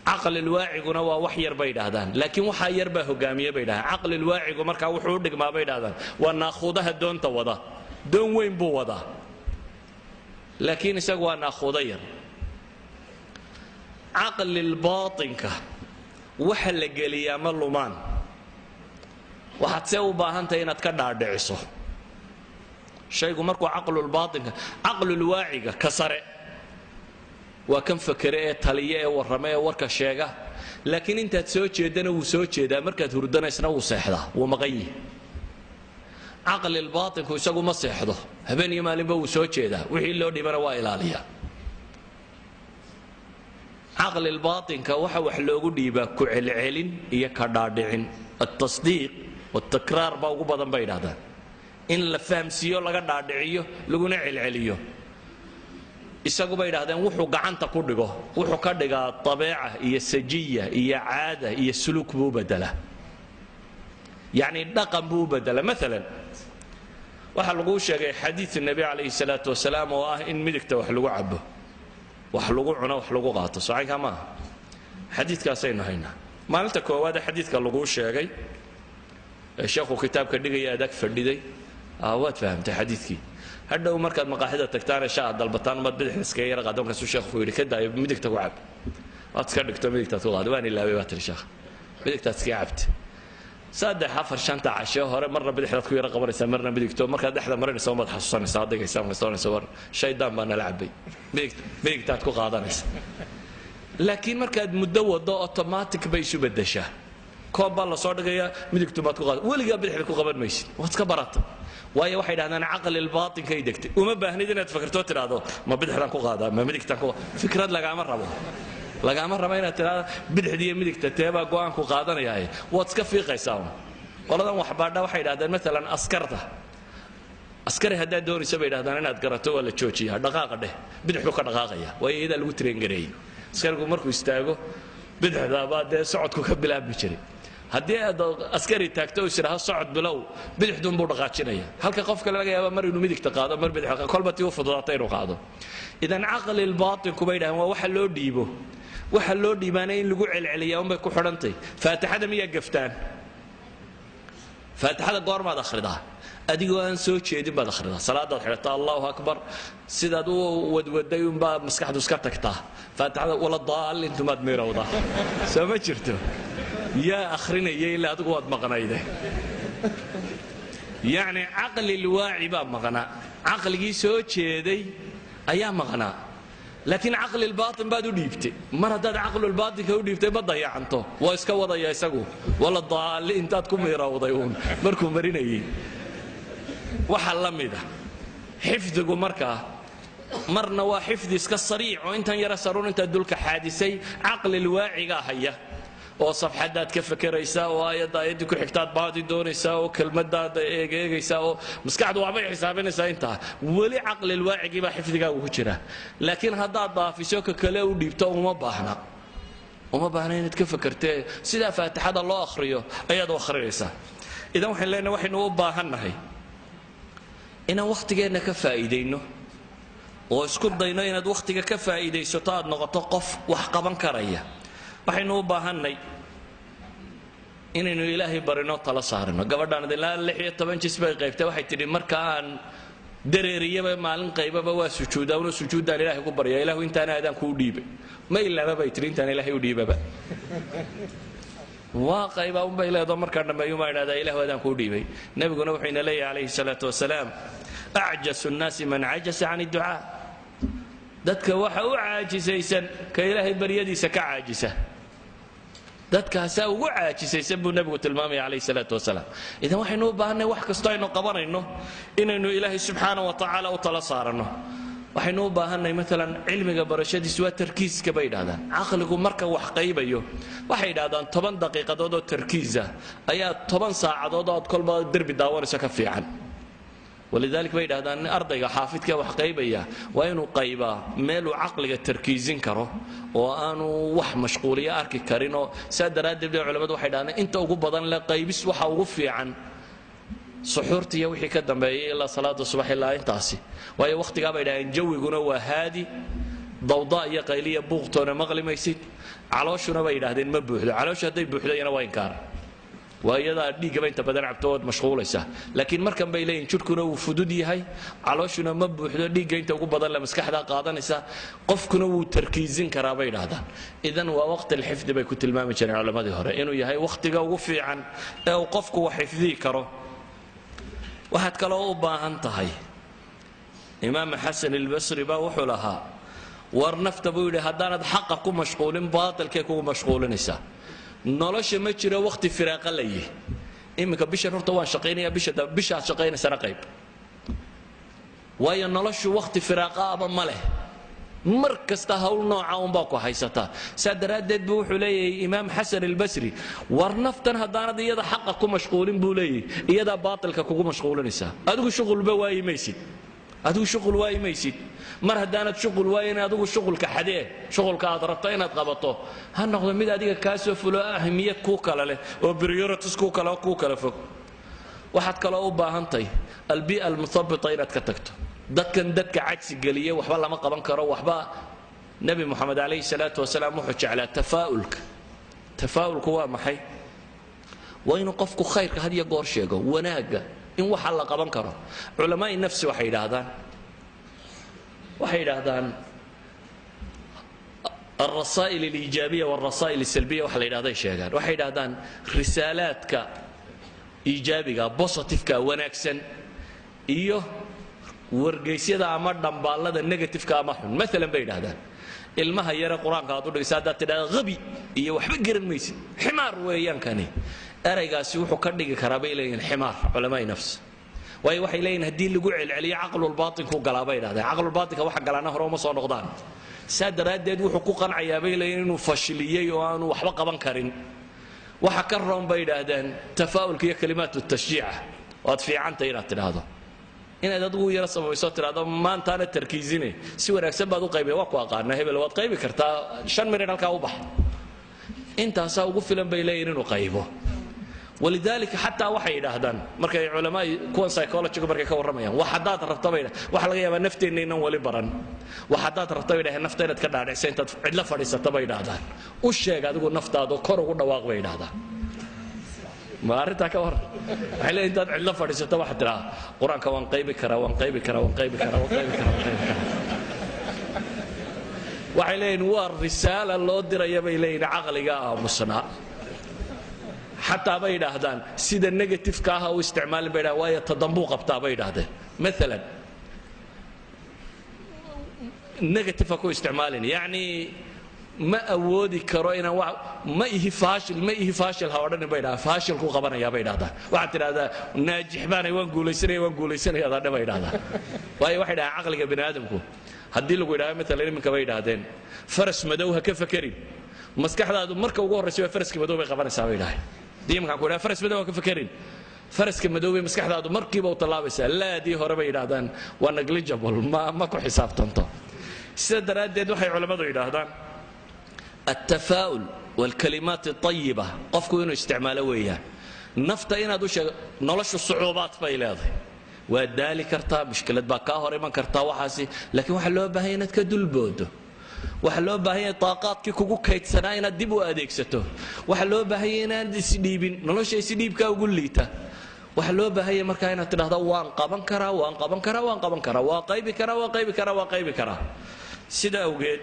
Caqlilwaaciguna waa wax yar bay yidhaahdaan, laakiin waxaa yar baa hogaamiye bay yidhahdaan. Caqlilwaacigu markaa wuxuu u dhigmaa bay yidhahdaan waa naakhuudaha doonta wada. Doon weyn buu wadaa, laakiin isagu waa naakhuudo yar. Caqlilbaatinka waxa la geliyaa ma lumaan, waxaad see u baahantahay inaad ka dhaadhiciso shaygu markuu caqlulbaatinka. Caqlulwaaciga ka sare waa kan fakere ee taliya ee warrama ee warka sheega, laakiin intaad soo jeedana wuu soo jeedaa, markaad hurdanaysna wuu seexdaa, wuu maqan yihi. Caqlilbaatinku isagu ma seexdo, habeen iyo maalinba wuu soo jeedaa, wixii loo dhibana waa ilaaliyaa. Caqlilbaatinka waxa wax loogu dhiibaa ku celcelin iyo ka dhaadhicin, التصديق والتكرار baa ugu badan bay yidhahdaan, in la fahamsiiyo, laga dhaadhiciyo, laguna celceliyo. Isagu bay yidhahdeen wuxuu gacanta ku dhigo wuxuu ka dhigaa طبيعة iyo سجية iyo caada iyo suluuk buu u bedelaa, yacni dhaqan buu u bedelaa. Maalan waxaa laguu sheegay xadiid Nebi calayhi salaatu wasalaam oo ah in midigta wax lagu cabo, wax lagu cuno, wax lagu qaato. Socaynkaa maaha? Xadiidkaasaynu haynaa. Maalinta koowaad ee xadiidka laguu sheegay ee sheekhu kitaabka dhigaya adag fadhiday, waad fahamtay xadiidkii. Hadhow markaad maqaaxida tagtaan ee shaa dalbataan, umaad bidixda iskaga yara qaada. Markaasuu sheekhu yidhi: "Ka daayo, midigta ku cab." Waad iska dhigto, midigtaad ku qaada. "Waan ilaabay," baa tiri sheekh, midigtaad iskaga cabtay. 3 4 5 casho hore marna bidixdaad ku yara qabanaysaa, marna midigto, markaad dhexda marinaysa umaad xasuusanaysaa, adagaysaa, markaad war shaydaan baa nala cabay, midigtaad ku qaadanaysa. Laakiin markaad muddo wado automatic bay isu beddeshaa. Koob baa lasoo dhigayaa, midigtu baad ku qaada, weligaa bidixda ku qaban maysid, waad iska barata. Waayo waxay dhahdaan caqli baatinkay degtay, uma baahnid inaad fikirto tidhaahdo ma bidixdan ku qaadaa ma midigtan ku, fikrad lagaama rabo, lagaama rabo inaad tidhaahdo bidixda iyo midigta teebaa go'aanku qaadanayaaye, waad iska fiiqaysaa un. Qoladan waxbaadha waxay dhahdeen maalan askarta, askari haddaad doonaysa bay dhahdaan inaad garato waa la joojiyaa, dhaqaaqa dheh, bidixdu ka dhaqaaqaya, waayo iyadaa lagu traingareeyey. Askarigu markuu istaago bidixda baa dee socodku ka bilaabmi jiray. Haddii aad askari taagto oo is idhaahdo socod bilow, bidixduunbuu dhaqaajinaya, halka qof kale laga yaaba mar inuu midigta qaado, mar bidix, kolba tii u fududaata inuu qaado. Idan caqli baatinku bay dhahaan waa waxa loo dhiibo, waxa loo dhiibaana in lagu celceliyaa unbay ku xidhantay. Faatixada miyaa gaftaan? Faatixada goormaad akhridaa? Adigoo aan soo jeedin baad akhridaa. Salaadaad xidhataa, allahu akbar, sidaad u wadwaday unbaa maskaxdu iska tagtaa, faatixada wala daalintumaad miirowdaa, soo ma jirto? Yaa akhrinaya ilaa adigu waad maqnayde. Yacni caqli lwaaci baa maqnaa, caqligii soo jeeday ayaa maqnaa, laakiin caqlilbaatin baad u dhiibtay. Mar haddaad caqlulbaatinka u dhiibtay ma dayacanto, waa iska wadaya isagu, wala daalli intaad ku miirowday uun markuu marinayay. Waxa la mida xifdigu markaa marna waa xifdi iska sariic oo intan yara saruun intaad dulka xaadisay caqlilwaacigaa haya, oo safxadaad ka fekeraysaa, oo aayadda aayaddii ku xigtaad baadi doonaysaa, oo kelmadaad eegeegaysaa, oo maskaxdu waxbay xisaabinaysaa intaa, weli caqlilwaacigii baa xifdigaagu ku jira. Laakiin haddaad daafiso ka kale u dhiibto, uma baahna, uma baahna inaad ka fekertee, sidaa faatixada loo akhriyo ayaad u akhrinaysaa. Idan waxaan leenahay waxaynu u baahannahay inaan wakhtigeenna ka faa'iidayno, oo isku dayno inaad wakhtiga ka faa'iidaysato, aad noqoto qof wax qaban karaya. Waxaynu u baahannay inaynu ilaahay barino, tala saarino. Gabadhaan ilaa 16 jis bay qaybtay, waxay tidhi marka aan dareeriyaba maalin qaybaba waa sujuudaa, una sujuuddaan ilaahay ku baryaa, ilaahu intaana adaan kuu dhiibay, ma ilaaba bay tidhi, intaan ilaahay u dhiibaba waa qayba unbay leedo, markaan dhammeeyumaa idhahdaa ilaahu adaan kuu dhiibay. Nebiguna wuxuu ina leeyahay calayhi salaatu wasalaam, acjasu nnaasi man cajasa can idducaa, dadka waxa u caajisaysan ka ilaahay baryadiisa ka caajisa, dadkaasaa ugu caajisaysan buu nebigu tilmaamaya calayhi salaatu wasalaam. Idan waxaynu u baahanay wax kastoo aynu qabanayno inaynu ilaahay subxaana wa tacaala u tala saaranno. Waxaynu u baahanay maalan cilmiga barashadiisu waa tarkiiska bay yidhahdaan. Caqligu marka wax qaybayo waxay yidhahdaan 10 daqiiqadood oo tarkiis ah ayaa 10 saacadood oo aad kolba derbi daawanayso ka fiican. Walidalik bay yidhahdaan ardayga xaafidka wax qaybaya waa inuu qaybaa meeluu caqliga tarkiisin karo oo aanu wax mashquuliyo arki karin. Oo saa daraaddeed bay culamadu waxay dhahdaan inta ugu badan le qaybis waxa ugu fiican suxuurta iyo wixii ka dambeeyay ilaa salaada subax ilaa intaasi, waayo wakhtigaa bay dhahdeen jawiguna waa haadi, dawda iyo qayliya buuqtoona maqli maysid, calooshuna bay yidhahdeen ma buuxdo, calooshu hadday buuxdo iyana waa inkaar, waa iyadaa dhiiggaba inta badan cabto ood mashquulaysaa. Laakiin markan bay leeyihin jidhkuna wuu fudud yahay, calooshuna ma buuxdo, dhiigga inta ugu badan le maskaxdaa qaadanaysa, qofkuna wuu tarkiisin karaa bay yidhahdaan. Idan waa waqti alxifdi bay ku tilmaami jireen culammadii hore inuu yahay wakhtiga ugu fiican ee uu qofku wax xifdiyi karo. Waxaad kaloo u baahan tahay, imaam Xasan albasri baa wuxuu lahaa war nafta buu yidhi haddaanad xaqa ku mashquulin baatilkay kugu mashquulinaysaa. Nolosha ma jiro wakhti firaaqa la yihi, iminka bishan horta waan shaqaynayaa, bishaad shaqaynaysana qayb, waayo noloshu wakhti firaaqa aba ma leh, mar kasta hawl nooca unbaa ku haysataa. Saa daraaddeed buu wuxuu leeyahay imaam Xasan albasri war naftan haddaanad iyada xaqa ku mashquulin buu leeyahay, iyadaa baatilka kugu mashquulinaysaa, adigu shuqulba waayi maysid, adigu shuqul waayi maysid. Mar haddaanad shuqul waayin adigu shuqulka xadee, shuqulka aad rabto inaad qabato ha noqdo mid adiga kaa soo fulo, ahmiyad kuu kale leh oo priorities kuu kale kuu kala fog. Waxaad kaloo u baahantahay albii'a almuthabita inaad ka tagto, dadkan dadka cajsi geliya, waxba lama qaban karo, waxba. Nebi Moxamed calayhi salaatu wasalaam wuxuu jeclaa tafaa'ulka. Tafaa'ulku waa maxay? Waa inuu qofku khayrka had iyo goor sheego, wanaagga, in waxa la qaban karo. Culamaai nafsi waxay yidhaahdaan alrasaa'il aliijaabiya walrasaa'il asalbiya waxa la yidhahday sheegaan, waxay yidhahdaan risaalaadka Iijaabiga, positiveka, wanaagsan iyo wargeysyada ama dhambaallada negativeka ama xun. Maalan bay yidhahdaan, ilmaha yare Qur-aanka aad u dhigaysa haddaad tidhahda "Habi" iyo "Waxba garan maysid, ximaar weeyaan kani," eraygaasi wuxuu ka dhigi karaa, bay leeyihin, ximaar culamaai nafs. Waayo, waxay leeyihin, haddii lagu celceliyo caqlulbaatinku galaa, bay dhahdeen. Caqlulbaatinka waxa galaana hore uma soo noqdaan. Saa daraaddeed wuxuu ku qancayaa, bay leeyihin, inuu fashiliyey oo aanu waxba qaban karin. Waxa ka roon, bay yidhaahdeen, tafaa'ulka iyo kalimaat tashjiica. Waad fiicanta inaad tidhaahdo, inaad adigu yaro sabayso, tidhahdo "Maantaana tarkiisine si wanaagsan baad u qaybay, waa ku aqaana hebel, waad qaybi kartaa, 5 mirin halkaa u bax." Intaasaa ugu filan, bay leeyihin, inuu qaybo. Walidaalika xataa waxay yidhaahdaan markay culamaa kuwan psychologygu markay ka warramayaan, wax haddaad rabta, bay, waxa laga yaabaa nafteenna inaan wali baran, wax haddaad rabta, bay dhahdeen, nafta inaad ka dhaadhicsa intaad cidlo fadhiisata, bay yidhaahdaan, u sheeg adigu naftaada, kor ugu dhawaaq, bay yidhaahdaan. Ma arrintaa ka warran? Waxay leeyihin, intaad cidlo fadhiisato waxaad tidhaha, "Qur-aanka waan qaybi karaa, waan qaybi karaa, waan qaybi karaa, waan qaybi karaa, waan qaybi karaa." Waxay leeyihin waa risaala loo diraya, bay leeyihin, caqliga aamusnaa. Xataa bay yidhaahdaan, sida negativeka ah u isticmaalin, bay yidhahdaan, waayo tadambuu qabtaa, bay yidhaahdeen. Maalan negative ha ku isticmaalin, yacni "Ma awoodi karo inaan wa ma ihi faashil, ma ihi faashil" ha odhanin, bay dhahdaan, faashilku qabanayaa, bay dhahdaan. Waxaad tidhahdaa "Naajix baanay, waan guulaysanaya, waan guulaysanaya" adadhe, bay dhahdaan. Waayo, waxay dhahaan, caqliga bini aadamku haddii lagu yidhahdo maalan iminka, bay yidhaahdeen, "Faras madow ha ka fakerin," maskaxdaadu marka ugu horraysa waa faraska madow bay qabanaysaa, bay dhahay. Haddii iminkaan ku yidhaha "Faras madow ha ka fakerin," faraska madow bay maskaxdaadu markiiba u tallaabaysaa. Laadii hore, bay yidhaahdaan, waa negligible, ma ku xisaabtanto. Sida daraaddeed waxay culammadu yidhaahdaan التفاؤل والكلمات الطيبة qofku inuu isticmaalo weeyaan. Nafta inaad u sheego noloshu sucuubaad bay leedahay, waa daali kartaa, mushkilad baa kaa hor iman kartaa, waxaasi, laakiin waxaa loo baahanya inaad ka dulboodo. Waxaa loo baahan yahay taaqaadkii kugu kaydsanaa inaad dib u adeegsato. Waxaa loo baahan yahay inaad isdhiibin, nolosha isdhiibkaa ugu liita. Waxaa loo baahan yahay markaa inaad tidhahdo "Waan qaban karaa, waan qaban karaa, waan qaban karaa, waa qaybi karaa, waa qaybi karaa, waa qaybi karaa." Sida awgeed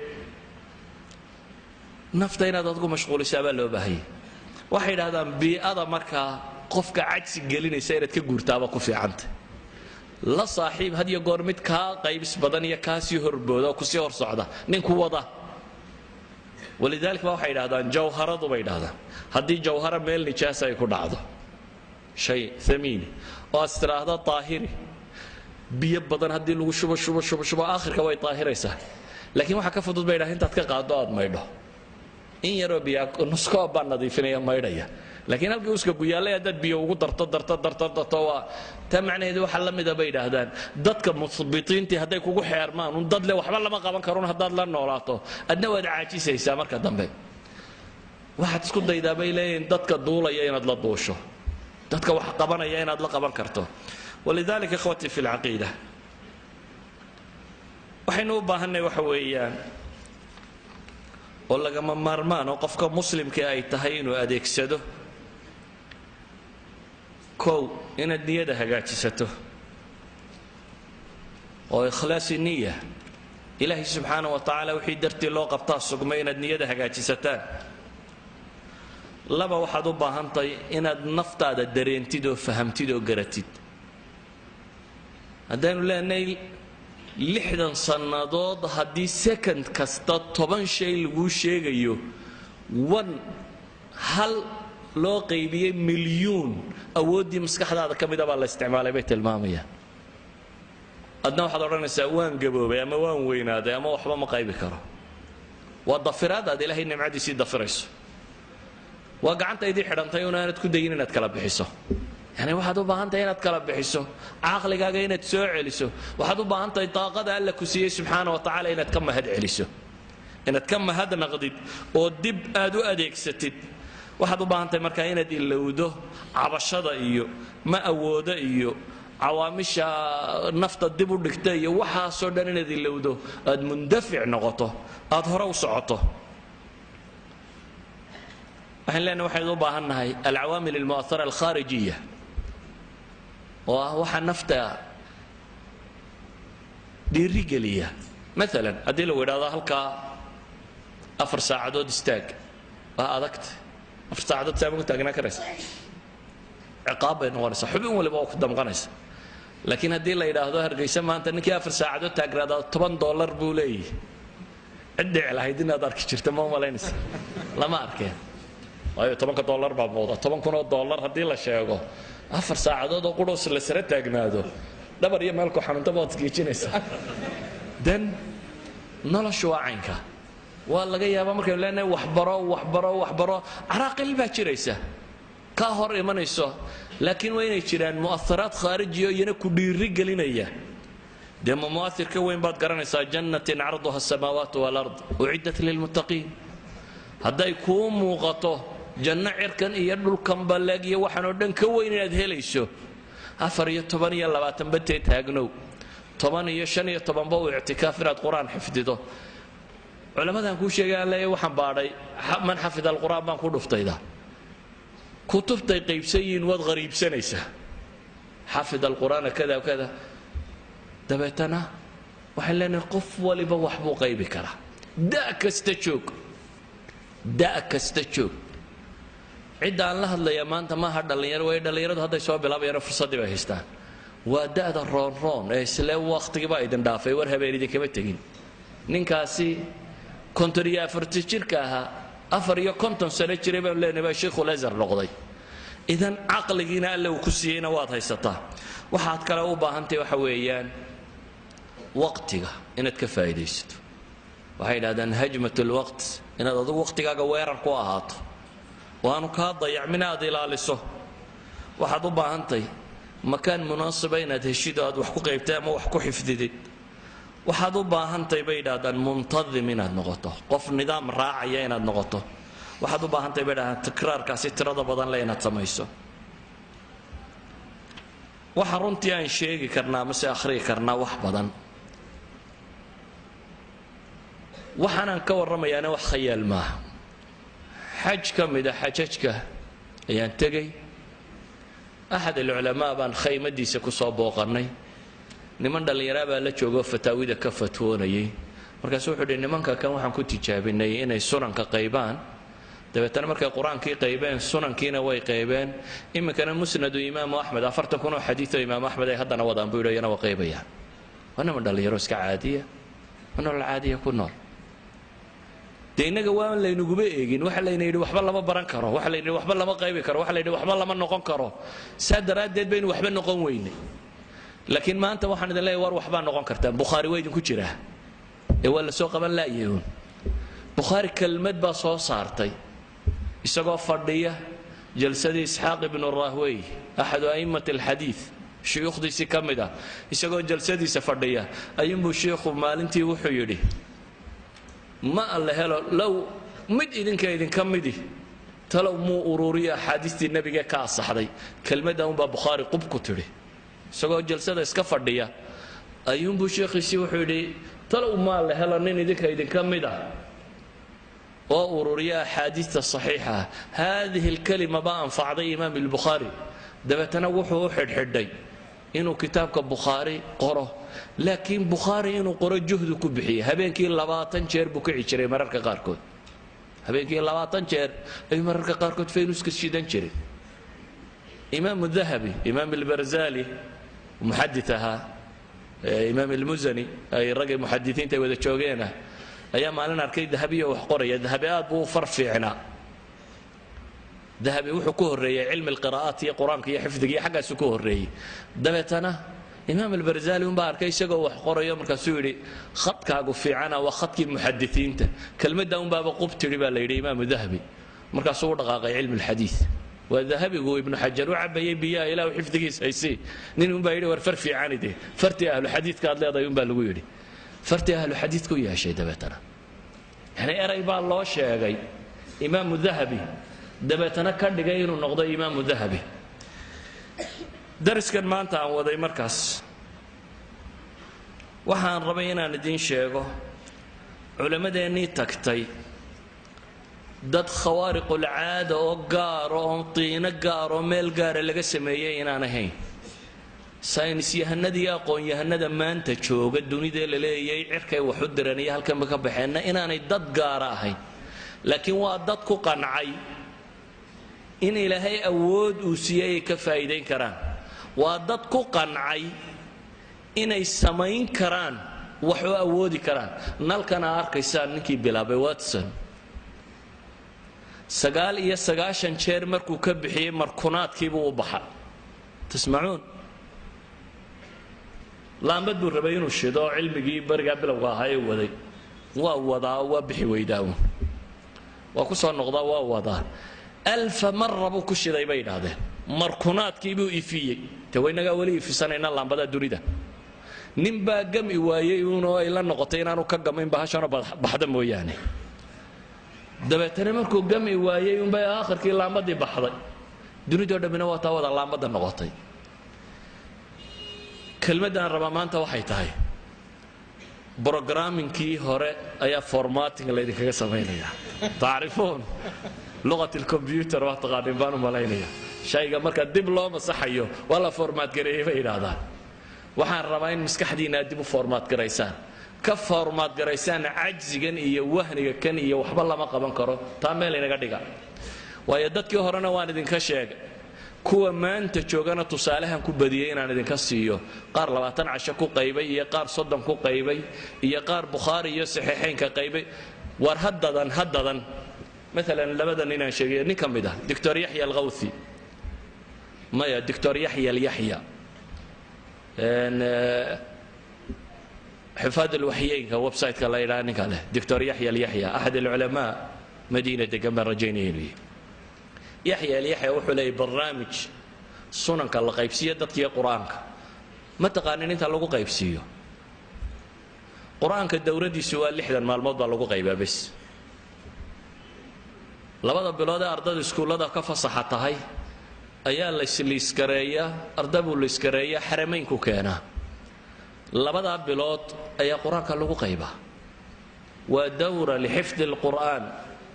nafta inaad adigu mashquulisaa baa loo baahanyay. Waxay yidhahdaan, bii'ada markaa qofka cajsi gelinaysa inaad ka guurtaaba ku fiicanta. La saaxiib had iyo goor mid kaa qaybis badan iyo kaa sii horbooda oo kusii hor socda, ninku wada. Walidaalika ba waxay yidhahdaan, jawharadu, bay yidhahdaan, haddii jawhara meel nijaasa ay ku dhacdo, shay thamiini oo aad tiraahdo daahiri, biyo badan haddii lagu shubo, shubo, shubo, shubo, aakhirka way daahiraysaa. Laakiin waxaa ka fudud, bay yidhahdaan, intaad ka qaaddo aad maydho. In yaroo biyaa, nuskoob baa nadiifinaya, maydhaya. Laakiin halkii uska guyaallay haddaad biyo ugu darto, darto, darto, darto, waa taa macnaheedu. Waxaa la mida, bay yidhaahdaan, dadka muthbitiintii hadday kugu xeermaan un, dad le "Waxba lama qaban karun" haddaad la noolaato, adna waad caajisaysaa marka dambe. Waxaad isku daydaa, bay leeyihiin, dadka duulaya inaad la duusho, dadka wax qabanaya inaad la qaban karto. ولذلك إخوتي في العقيدة, waxaynu u baahanay waxa weeyaan oo lagama maarmaan oo qofka muslimka ay tahay inuu adeegsado: kow, inaad niyada hagaajisato oo ikhlaasi niya, Ilaahay subxaana wa tacaala wixii dartii loo qabtaa sugmay, inaad niyada hagaajisataan. Laba, waxaad u baahantahay inaad naftaada dareentid oo fahamtid oo garatid. Haddaynu leenahay 60 sannadood haddii second kasta 10 shay laguu sheegayo, one hal loo qaybiyey milyuun awooddii maskaxdaada ka mida baa la isticmaalay, bay tilmaamayaan. Adna waxaad odhanaysaa "Waan gaboobay" ama "Waan weynaaday" ama "Waxba ma qaybi karo." Waa dafiraad aad Ilaahay nimcadiisii dafirayso. Waa gacantaydii xidhantay un aanad ku dayin inaad kala bixiso. Yani waxaad u baahan tahay inaad kala bixiso, caqligaaga inaad soo celiso. Waxaad u baahan tahay daaqada Alla ku siiyey subxaana wa tacaala inaad ka mahad celiso, inaad ka mahadnaqdid oo dib aad u adeegsatid. Waxaad u baahan tahay markaa inaad ilowdo cabashada iyo ma awoodo iyo cawaamisha nafta dib u dhigta iyo waxaasoo dhan inaad ilowdo, aad mundafic noqoto, aad hore u socoto. Waxaan leenahay, waxaynu u baahan nahay العوامل المؤثرة الخارجية, oo ah waxa nafta dhiirigeliya. Maalan haddii lagu idhahdo "Halkaa 4 saacadood istaag," waa adagta. 4 saacadood saa ma ku taagnaan karaysa? Ciqaab bay noqonaysaa, xubin waliba oo ku damqanaysa. Laakiin haddii la yidhaahdo Hargeysa maanta ninkii 4 saacadood taagraadaa $10 buu leeyahy, cid dhici lahayd inaad arki jirta ma umalaynaysa? Lama arkeen, waayo $10-ka baa muuqda. $10,000 haddii la sheego, 4 saacadood oo qudhoos la sara taagnaado, dhabar iyo meelku xanuuntaba waad isgeejinaysaa. Den noloshu waa caynka. Waa laga yaabaa markaynu leenahay waxbaro, waxbaro, waxbaro, caraaqil baa jiraysa kaa hor imanayso, laakiin waa inay jiraan mu'aharaat khaarijiyo iyana ku dhiiri gelinaya. Dee ma mu'ahir ka weyn baad garanaysaa? جنة عرضها السماوات والأرض أعدت للمتقين. Hadday kuu muuqato janno cirkan iyo dhulkanba leeg iyo waxaan oo dhan ka weyn inaad helayso, 14 iyo 20-ba tee taagnow, 10 iyo 15-ba uu ictikaaf inaad Qur-aan xifdido. Culammadaan kuu sheegay aan leeyahay waxaan baadhay من حفظ القرآن baan ku dhuftayda, kutubtay qaybsan yihiin waad qariibsanaysaa. حفظ القرآن kada kada. Dabeetana waxaan leenahay qof waliba wax buu qaybi karaa, da' kasta joog, da' kasta joog. Cidda aan la hadlayaa maanta maaha dhallinyaro, way dhallinyaradu hadday soo bilaabayaan, fursaddii bay haystaan. Waa da'da roonroon ee isle wakhtigiibaa idin dhaafay. War habeen idinkama tegin. Ninkaasi 54-ta jirka ahaa, 54 sano jiray baanu leenahay baa Sheikhul Azhar noqday. Idan caqligiina Alle uu ku siiyeyna waad haysataa. Waxaad kale u baahantahy waxa weeyaan waqtiga inaad ka faa'iidaysato. Waxay yidhahdaan هجمة الوقت, inaad adigu waqtigaaga weerar ku ahaato oo aanu kaa dayacmin, aad ilaaliso. Waxaad u baahantahy makaan munaasiba inaad heshid oo aad wax ku qaybtay ama wax ku xifdidid. Waxaad u baahantahy, bay yidhahdaan, منتظم inaad noqoto, qof nidaam raacaya inaad noqoto. Waxaad u baahantahy, bay yidhahdaan, tikraarkaasi tirada badan le inaad samayso. Waxa runtii aan sheegi karnaa mase akhriyi karnaa wax badan. Waxaanaan ka warramayaana wax khayaal maaha. Xaj ka mida xajajka ayaan tegey. أحد العلماء baan khaymadiisa ku soo booqannay. Niman dhallinyaraa baa la joogoo fataawida ka fatwoonayay. Markaasuu wuxuu uhi, nimanka kan waxaan ku tijaabinay inay sunanka qaybaan. Dabeetana markay Qur-aankii qaybeen, sunankiina way qaybeen. Iminkana Musnadu Imaamu Axmed, 40,000 oo xadiioo Imaamu Axmed ay haddana wadaan buu yidhi, iyana waa qaybayaan. Waa niman dhallinyaro iska caadiya oo nolol caadiya ku nool. Dee innaga waan laynaguba eegin. Waxa layna yidhi waxba lama baran karo, waxa layna yidhi waxba lama qaybi karo, waxa la yidhi waxba lama noqon karo. Saa daraaddeed baynu waxba noqon weynay. Laakiin maanta waxaan idin leeyahay, war waxbaa noqon kartaan. Bukhaari waa idinku jiraa ee waa la soo qaban la'yahuun. Bukhaari kelmad baa soo saartay isagoo fadhiya jalsadii Isxaaq ibnu Rahwey, أحد أئمة الحديث, shuyuukhdiisii ka mid ah. Isagoo jalsadiisa fadhiya ayuunbuu shiikhu maalintii wuxuu yidhi, ma alle helo low mid idinka idinka midi talow muu ururiyo axaadiistii Nebiga ka asaxday. Kelmadda unbaa Bukhaari qub ku tidhi. Isagoo jalsada iska fadhiya ayuunbuu sheekhiisii wuxuu yidhi, talow maa la helo nin idinka idinka mid ah oo ururiya axaadiista saxiixa ah. هذه الكلمة baa anfacday Imaam Albukhaari. Dabeetana wuxuu u xidhxidhay inuu kitaabka Bukhaari qoro. Laakiin Bukhaari inuu qoro juhdu ku bixiyey. Habeenkii 20 jeer buu kici jiray, mararka qaarkood habeenkii 20 jeer ayuu mararka qaarkood faynuska shidan jiray. Imaamu Dahabi, Imaam Albarzali, muxadit ahaa, Imaam Almusani ay raggay muxadisiinta ay wada joogeena, ayaa maalin arkay Dahabiyo wax qoraya. Dahabi aad buu u far fiicnaa. Dahabi wuxuu ku horreeyey cilmi alqiraa'aat iyo Qur-aanka iyo xifdiga iyo xaggaasuu ku horreeyey. Dabeetana Imaam Albarzali unbaa arkay isagoo wax qorayo. Markaasuu yidhi, khadkaagu fiicana, waa khadkii muxadisiinta. Kelmadda unbaaba qub tidhi baa la yidhi Imaamu Dahabi. Markaasuu u dhaqaaqay cilmi alxadiid. Waa Dahabigu Ibnu Xajar u cabayay biyaha Ilaahu xifdigiisa haysii. Nin unbaa yidhi, war far fiicanide, fartii ahlu xadiidka aad leedahay unbaa lagu yidhi. Fartii ahlu xadiidku yeeshay. Dabeetana yani eray baa loo sheegay Imaamu Dahabi, dabeetana ka dhigay inuu noqdo Imaamu Dahabi. Dariskan maanta aan waday markaas waxaan rabay inaan idiin sheego culammadeennii tagtay dad خوارق العادة oo gaaro oo tiino gaaroo meel gaara laga sameeyey inaan ahayn. Saynis yahanada iyo aqoon-yahanada maanta jooga dunida la leeyay cirkay wax u direen iyo halkanba ka baxeenna inaanay dad gaara ahayn, laakiin waa dad ku qancay. In Ilaahay awood uu siiyey ay ka faa'iidayn karaan. Waa dad ku qancay inay samayn karaan wax oo awoodi karaan. Nalkana arkaysaan ninkii bilaabay, Watson, 99 jeer markuu ka bixiyey markunaadkiibuu u baxa. Tasmacuun, laambad buu rabay inuu shido oo cilmigii berigaa bilowga ahaa ee waday. Waa wadaa, waa bixi weydaaun, waa ku soo noqdaa, waa wadaa. 1000 mara buu ku shiday bay yidhaahdeen. Markunaadkiibuu ifiyey. De waynagaa weli ifisanayna laambadaa dunida. Nin baa gami waayey uunoo ay la noqotay inaanu ka gamayn bahashano baxda mooyaane. Dabeetana markuu gami waayey unbay aakhirkii laambadii baxday. Dunidoo dhammina waa taa wada laambadda noqotay. Kelmaddaan rabaa maanta waxay tahay, programmingkii hore ayaa formatting laydinkaga samaynaya. Tacrifuun luqat alcomputer, waa taqaanin baan u malaynaya. Shayga marka dib loo masaxayo waa la format gareeyey bay yidhaahdaan. Waxaan rabaa in maskaxdiina aad dib u format garaysaan, ka format garaysaan cajzigan iyo wahniga kan iyo waxba lama qaban karo. Taa meel inaga dhiga, waayo dadkii horena waan idinka sheegay, kuwa maanta joogana tusaalehan ku badiyey inaan idinka siiyo. Qaar 20 casho ku qaybay iyo qaar 30 ku qaybay iyo qaar Bukhaari iyo Saxiixaynka qaybay. War haddadan haddadan maalan labadan inaan sheegayo, nin ka mid ah, Doctor Yaxya Alkhawthi, maya, Doctor Yaxya Alyaxya, xufaad alwaxyeynka website-ka la yidhaha ninka leh, Doctor Yaxya Alyaxya, axad alculamaa Madiina degan baan rajaynaya inuu yahay. Yaxya Alyaxya wuxuu leeyahy barnaamij sunanka la qaybsiiyo dadkiiyo Qur-aanka. Ma taqaanin inta lagu qaybsiiyo Qur-aanka? Dowladdiisu waa 60 maalmood baa lagu qaybaa bes. 2da bilood ee ardada iskuullada ka fasaxa tahay ayaa la isliiskareeyaa, arda buu liiskareeyaa, xarameynku keenaa. 2daa bilood ayaa Qur-aanka lagu qaybaa. Waa dawra lixifdi alqur'aan.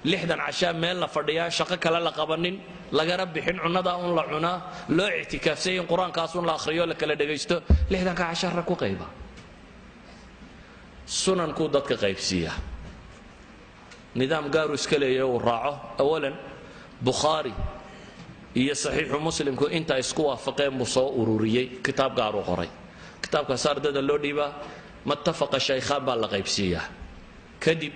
60 cashaa meel la fadhiyaa, shaqo kale la qabanin, lagana bixin, cunnadaa un la cunaa, loo ictikaafsay in Qur-aankaasun la akhriyo, la kala dhagaysto. 60ka cashaa rag ku qayba. Sunankuu dadka qaybsiiyaa, nidaam gaaruu iska leeyahay uu raaco. Awalan, Bukhaari iyo Saxiixu Muslimku inta isku waafaqeen buu soo ururiyey, kitaab gaaruu qoray. Kitaabkaas ardada loo dhiibaa. Matafaqa shaykhaan baa la qaybsiiyaa. Kadib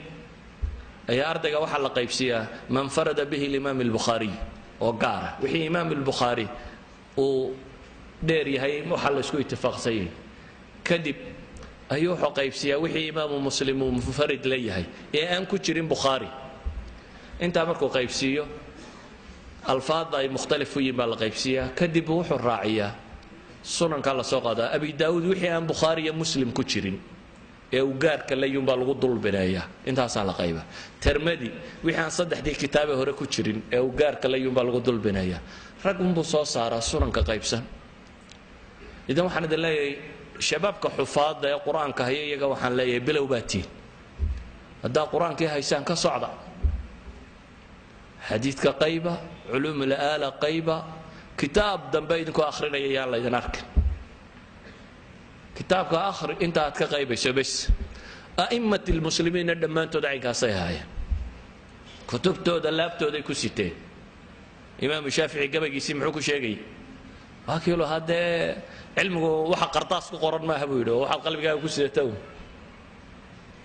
ayaa ardayga waxaa la qaybsiiyaa man farada bihi alimaam albukhaariy oo gaara, wixii Imaam Albukhaari uu dheer yahay, waxaa la isku itifaaqsan yahay. Kadib ayuu wuxuu qaybsiiyaa wixii Imaamu Muslim uu munfarid la yahay ee aan ku jirin Bukhaari. Intaa markuu qaybsiiyo, alfaadda ay mukhtalif u yihin baa la qaybsiiyaa. Kadib wuxuu raaciyaa sunankaa la soo qaadaa, Abi Daawuud, wixii aan Bukhaari iyo Muslim ku jirin ee uu gaarka la yun baa lagu dulbineeyaa. Intaasaa la qayba. Termadi, wixii aan saddexdii kitaabe hore ku jirin ee uu gaarka la yun baa lagu dulbineeyaa. Rag unbuu soo saaraa sunanka qaybsan. Idan waxaan idin leeyahay, shabaabka xufaadda ee Qur-aanka haya, iyaga waxaan leeyahay bilow baa tiin. Haddaa Qur-aankii haysaan, ka socda, xadiidka qayba, culuum al-aala qayba. Kitaab dambe idinkoo akhrinaya yaan laydin arkin. Kitaabka akhri inta aad ka qaybayso bes. A'immat almuslimiinna dhammaantood caynkaasay ahaayeen, kutubtooda laabtooday ku siteen. Imaamu Shaafici gabaygiisii muxuu ku sheegayay? Waa kiilo haddee cilmigu waxa qardaas ku qoran maaha buu yidhi, oo waxaad qalbigaaga ku sidata un.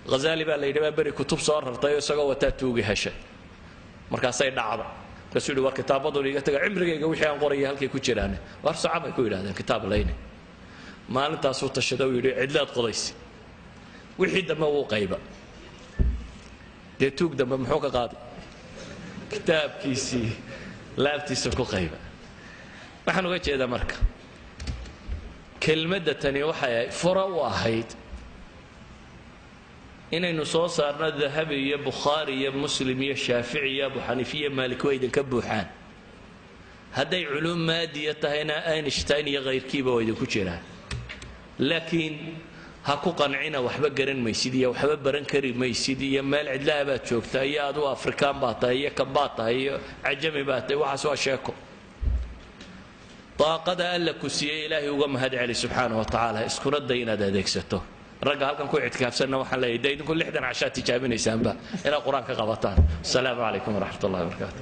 Ghazaali baa la yidhi baa beri kutub soo rartay oo isagoo wataa tuugi heshay, markaasay dhacda. Markaasuu yidhi, war kitaabadun iga taga, cimrigayga wixii aan qoraya halkay ku jiraan. War soca bay ku yidhahdeen, kitaab layne. Maalintaasuu tashada, uu yidhi cidlaad qodaysi. Wixii dambe wuu qayba. Dee tuug dambe muxuu ka qaaday? Kitaabkiisii laabtiisa ku qayba. Waxaan uga jeedaa marka, kelmadda tani waxay fura u ahayd inaynu soo saarno Dahabi iyo Bukhaari iyo Muslim iyo Shaafici iyo Abu Xaniife iyo Maalik way idinka buuxaan. Hadday culuum maadiya tahayna, Einstein iyo khayrkiiba waa idinku jiraan. Laakiin ha ku qancina waxba garan maysid iyo waxba baran kari maysid iyo meel cidlaha baad joogtaa iyo adigu Afrikaan baa tahay iyo kan baad tahay iyo cajami baa tahay. Waxaas waa sheeko. Daaqada Alla ku siiyey Ilaahay uga mahad celi subxaana wa tacaala, iskuna day inaad adeegsato. Ragga halkan ku ictikaafsanna waxaan leeyahay, dee idinku 60 cashaa tijaabinaysaanba inaad Qur-aan ka qabataan. Asalaamu calaykum waraxmat ullahi wabarakaatu.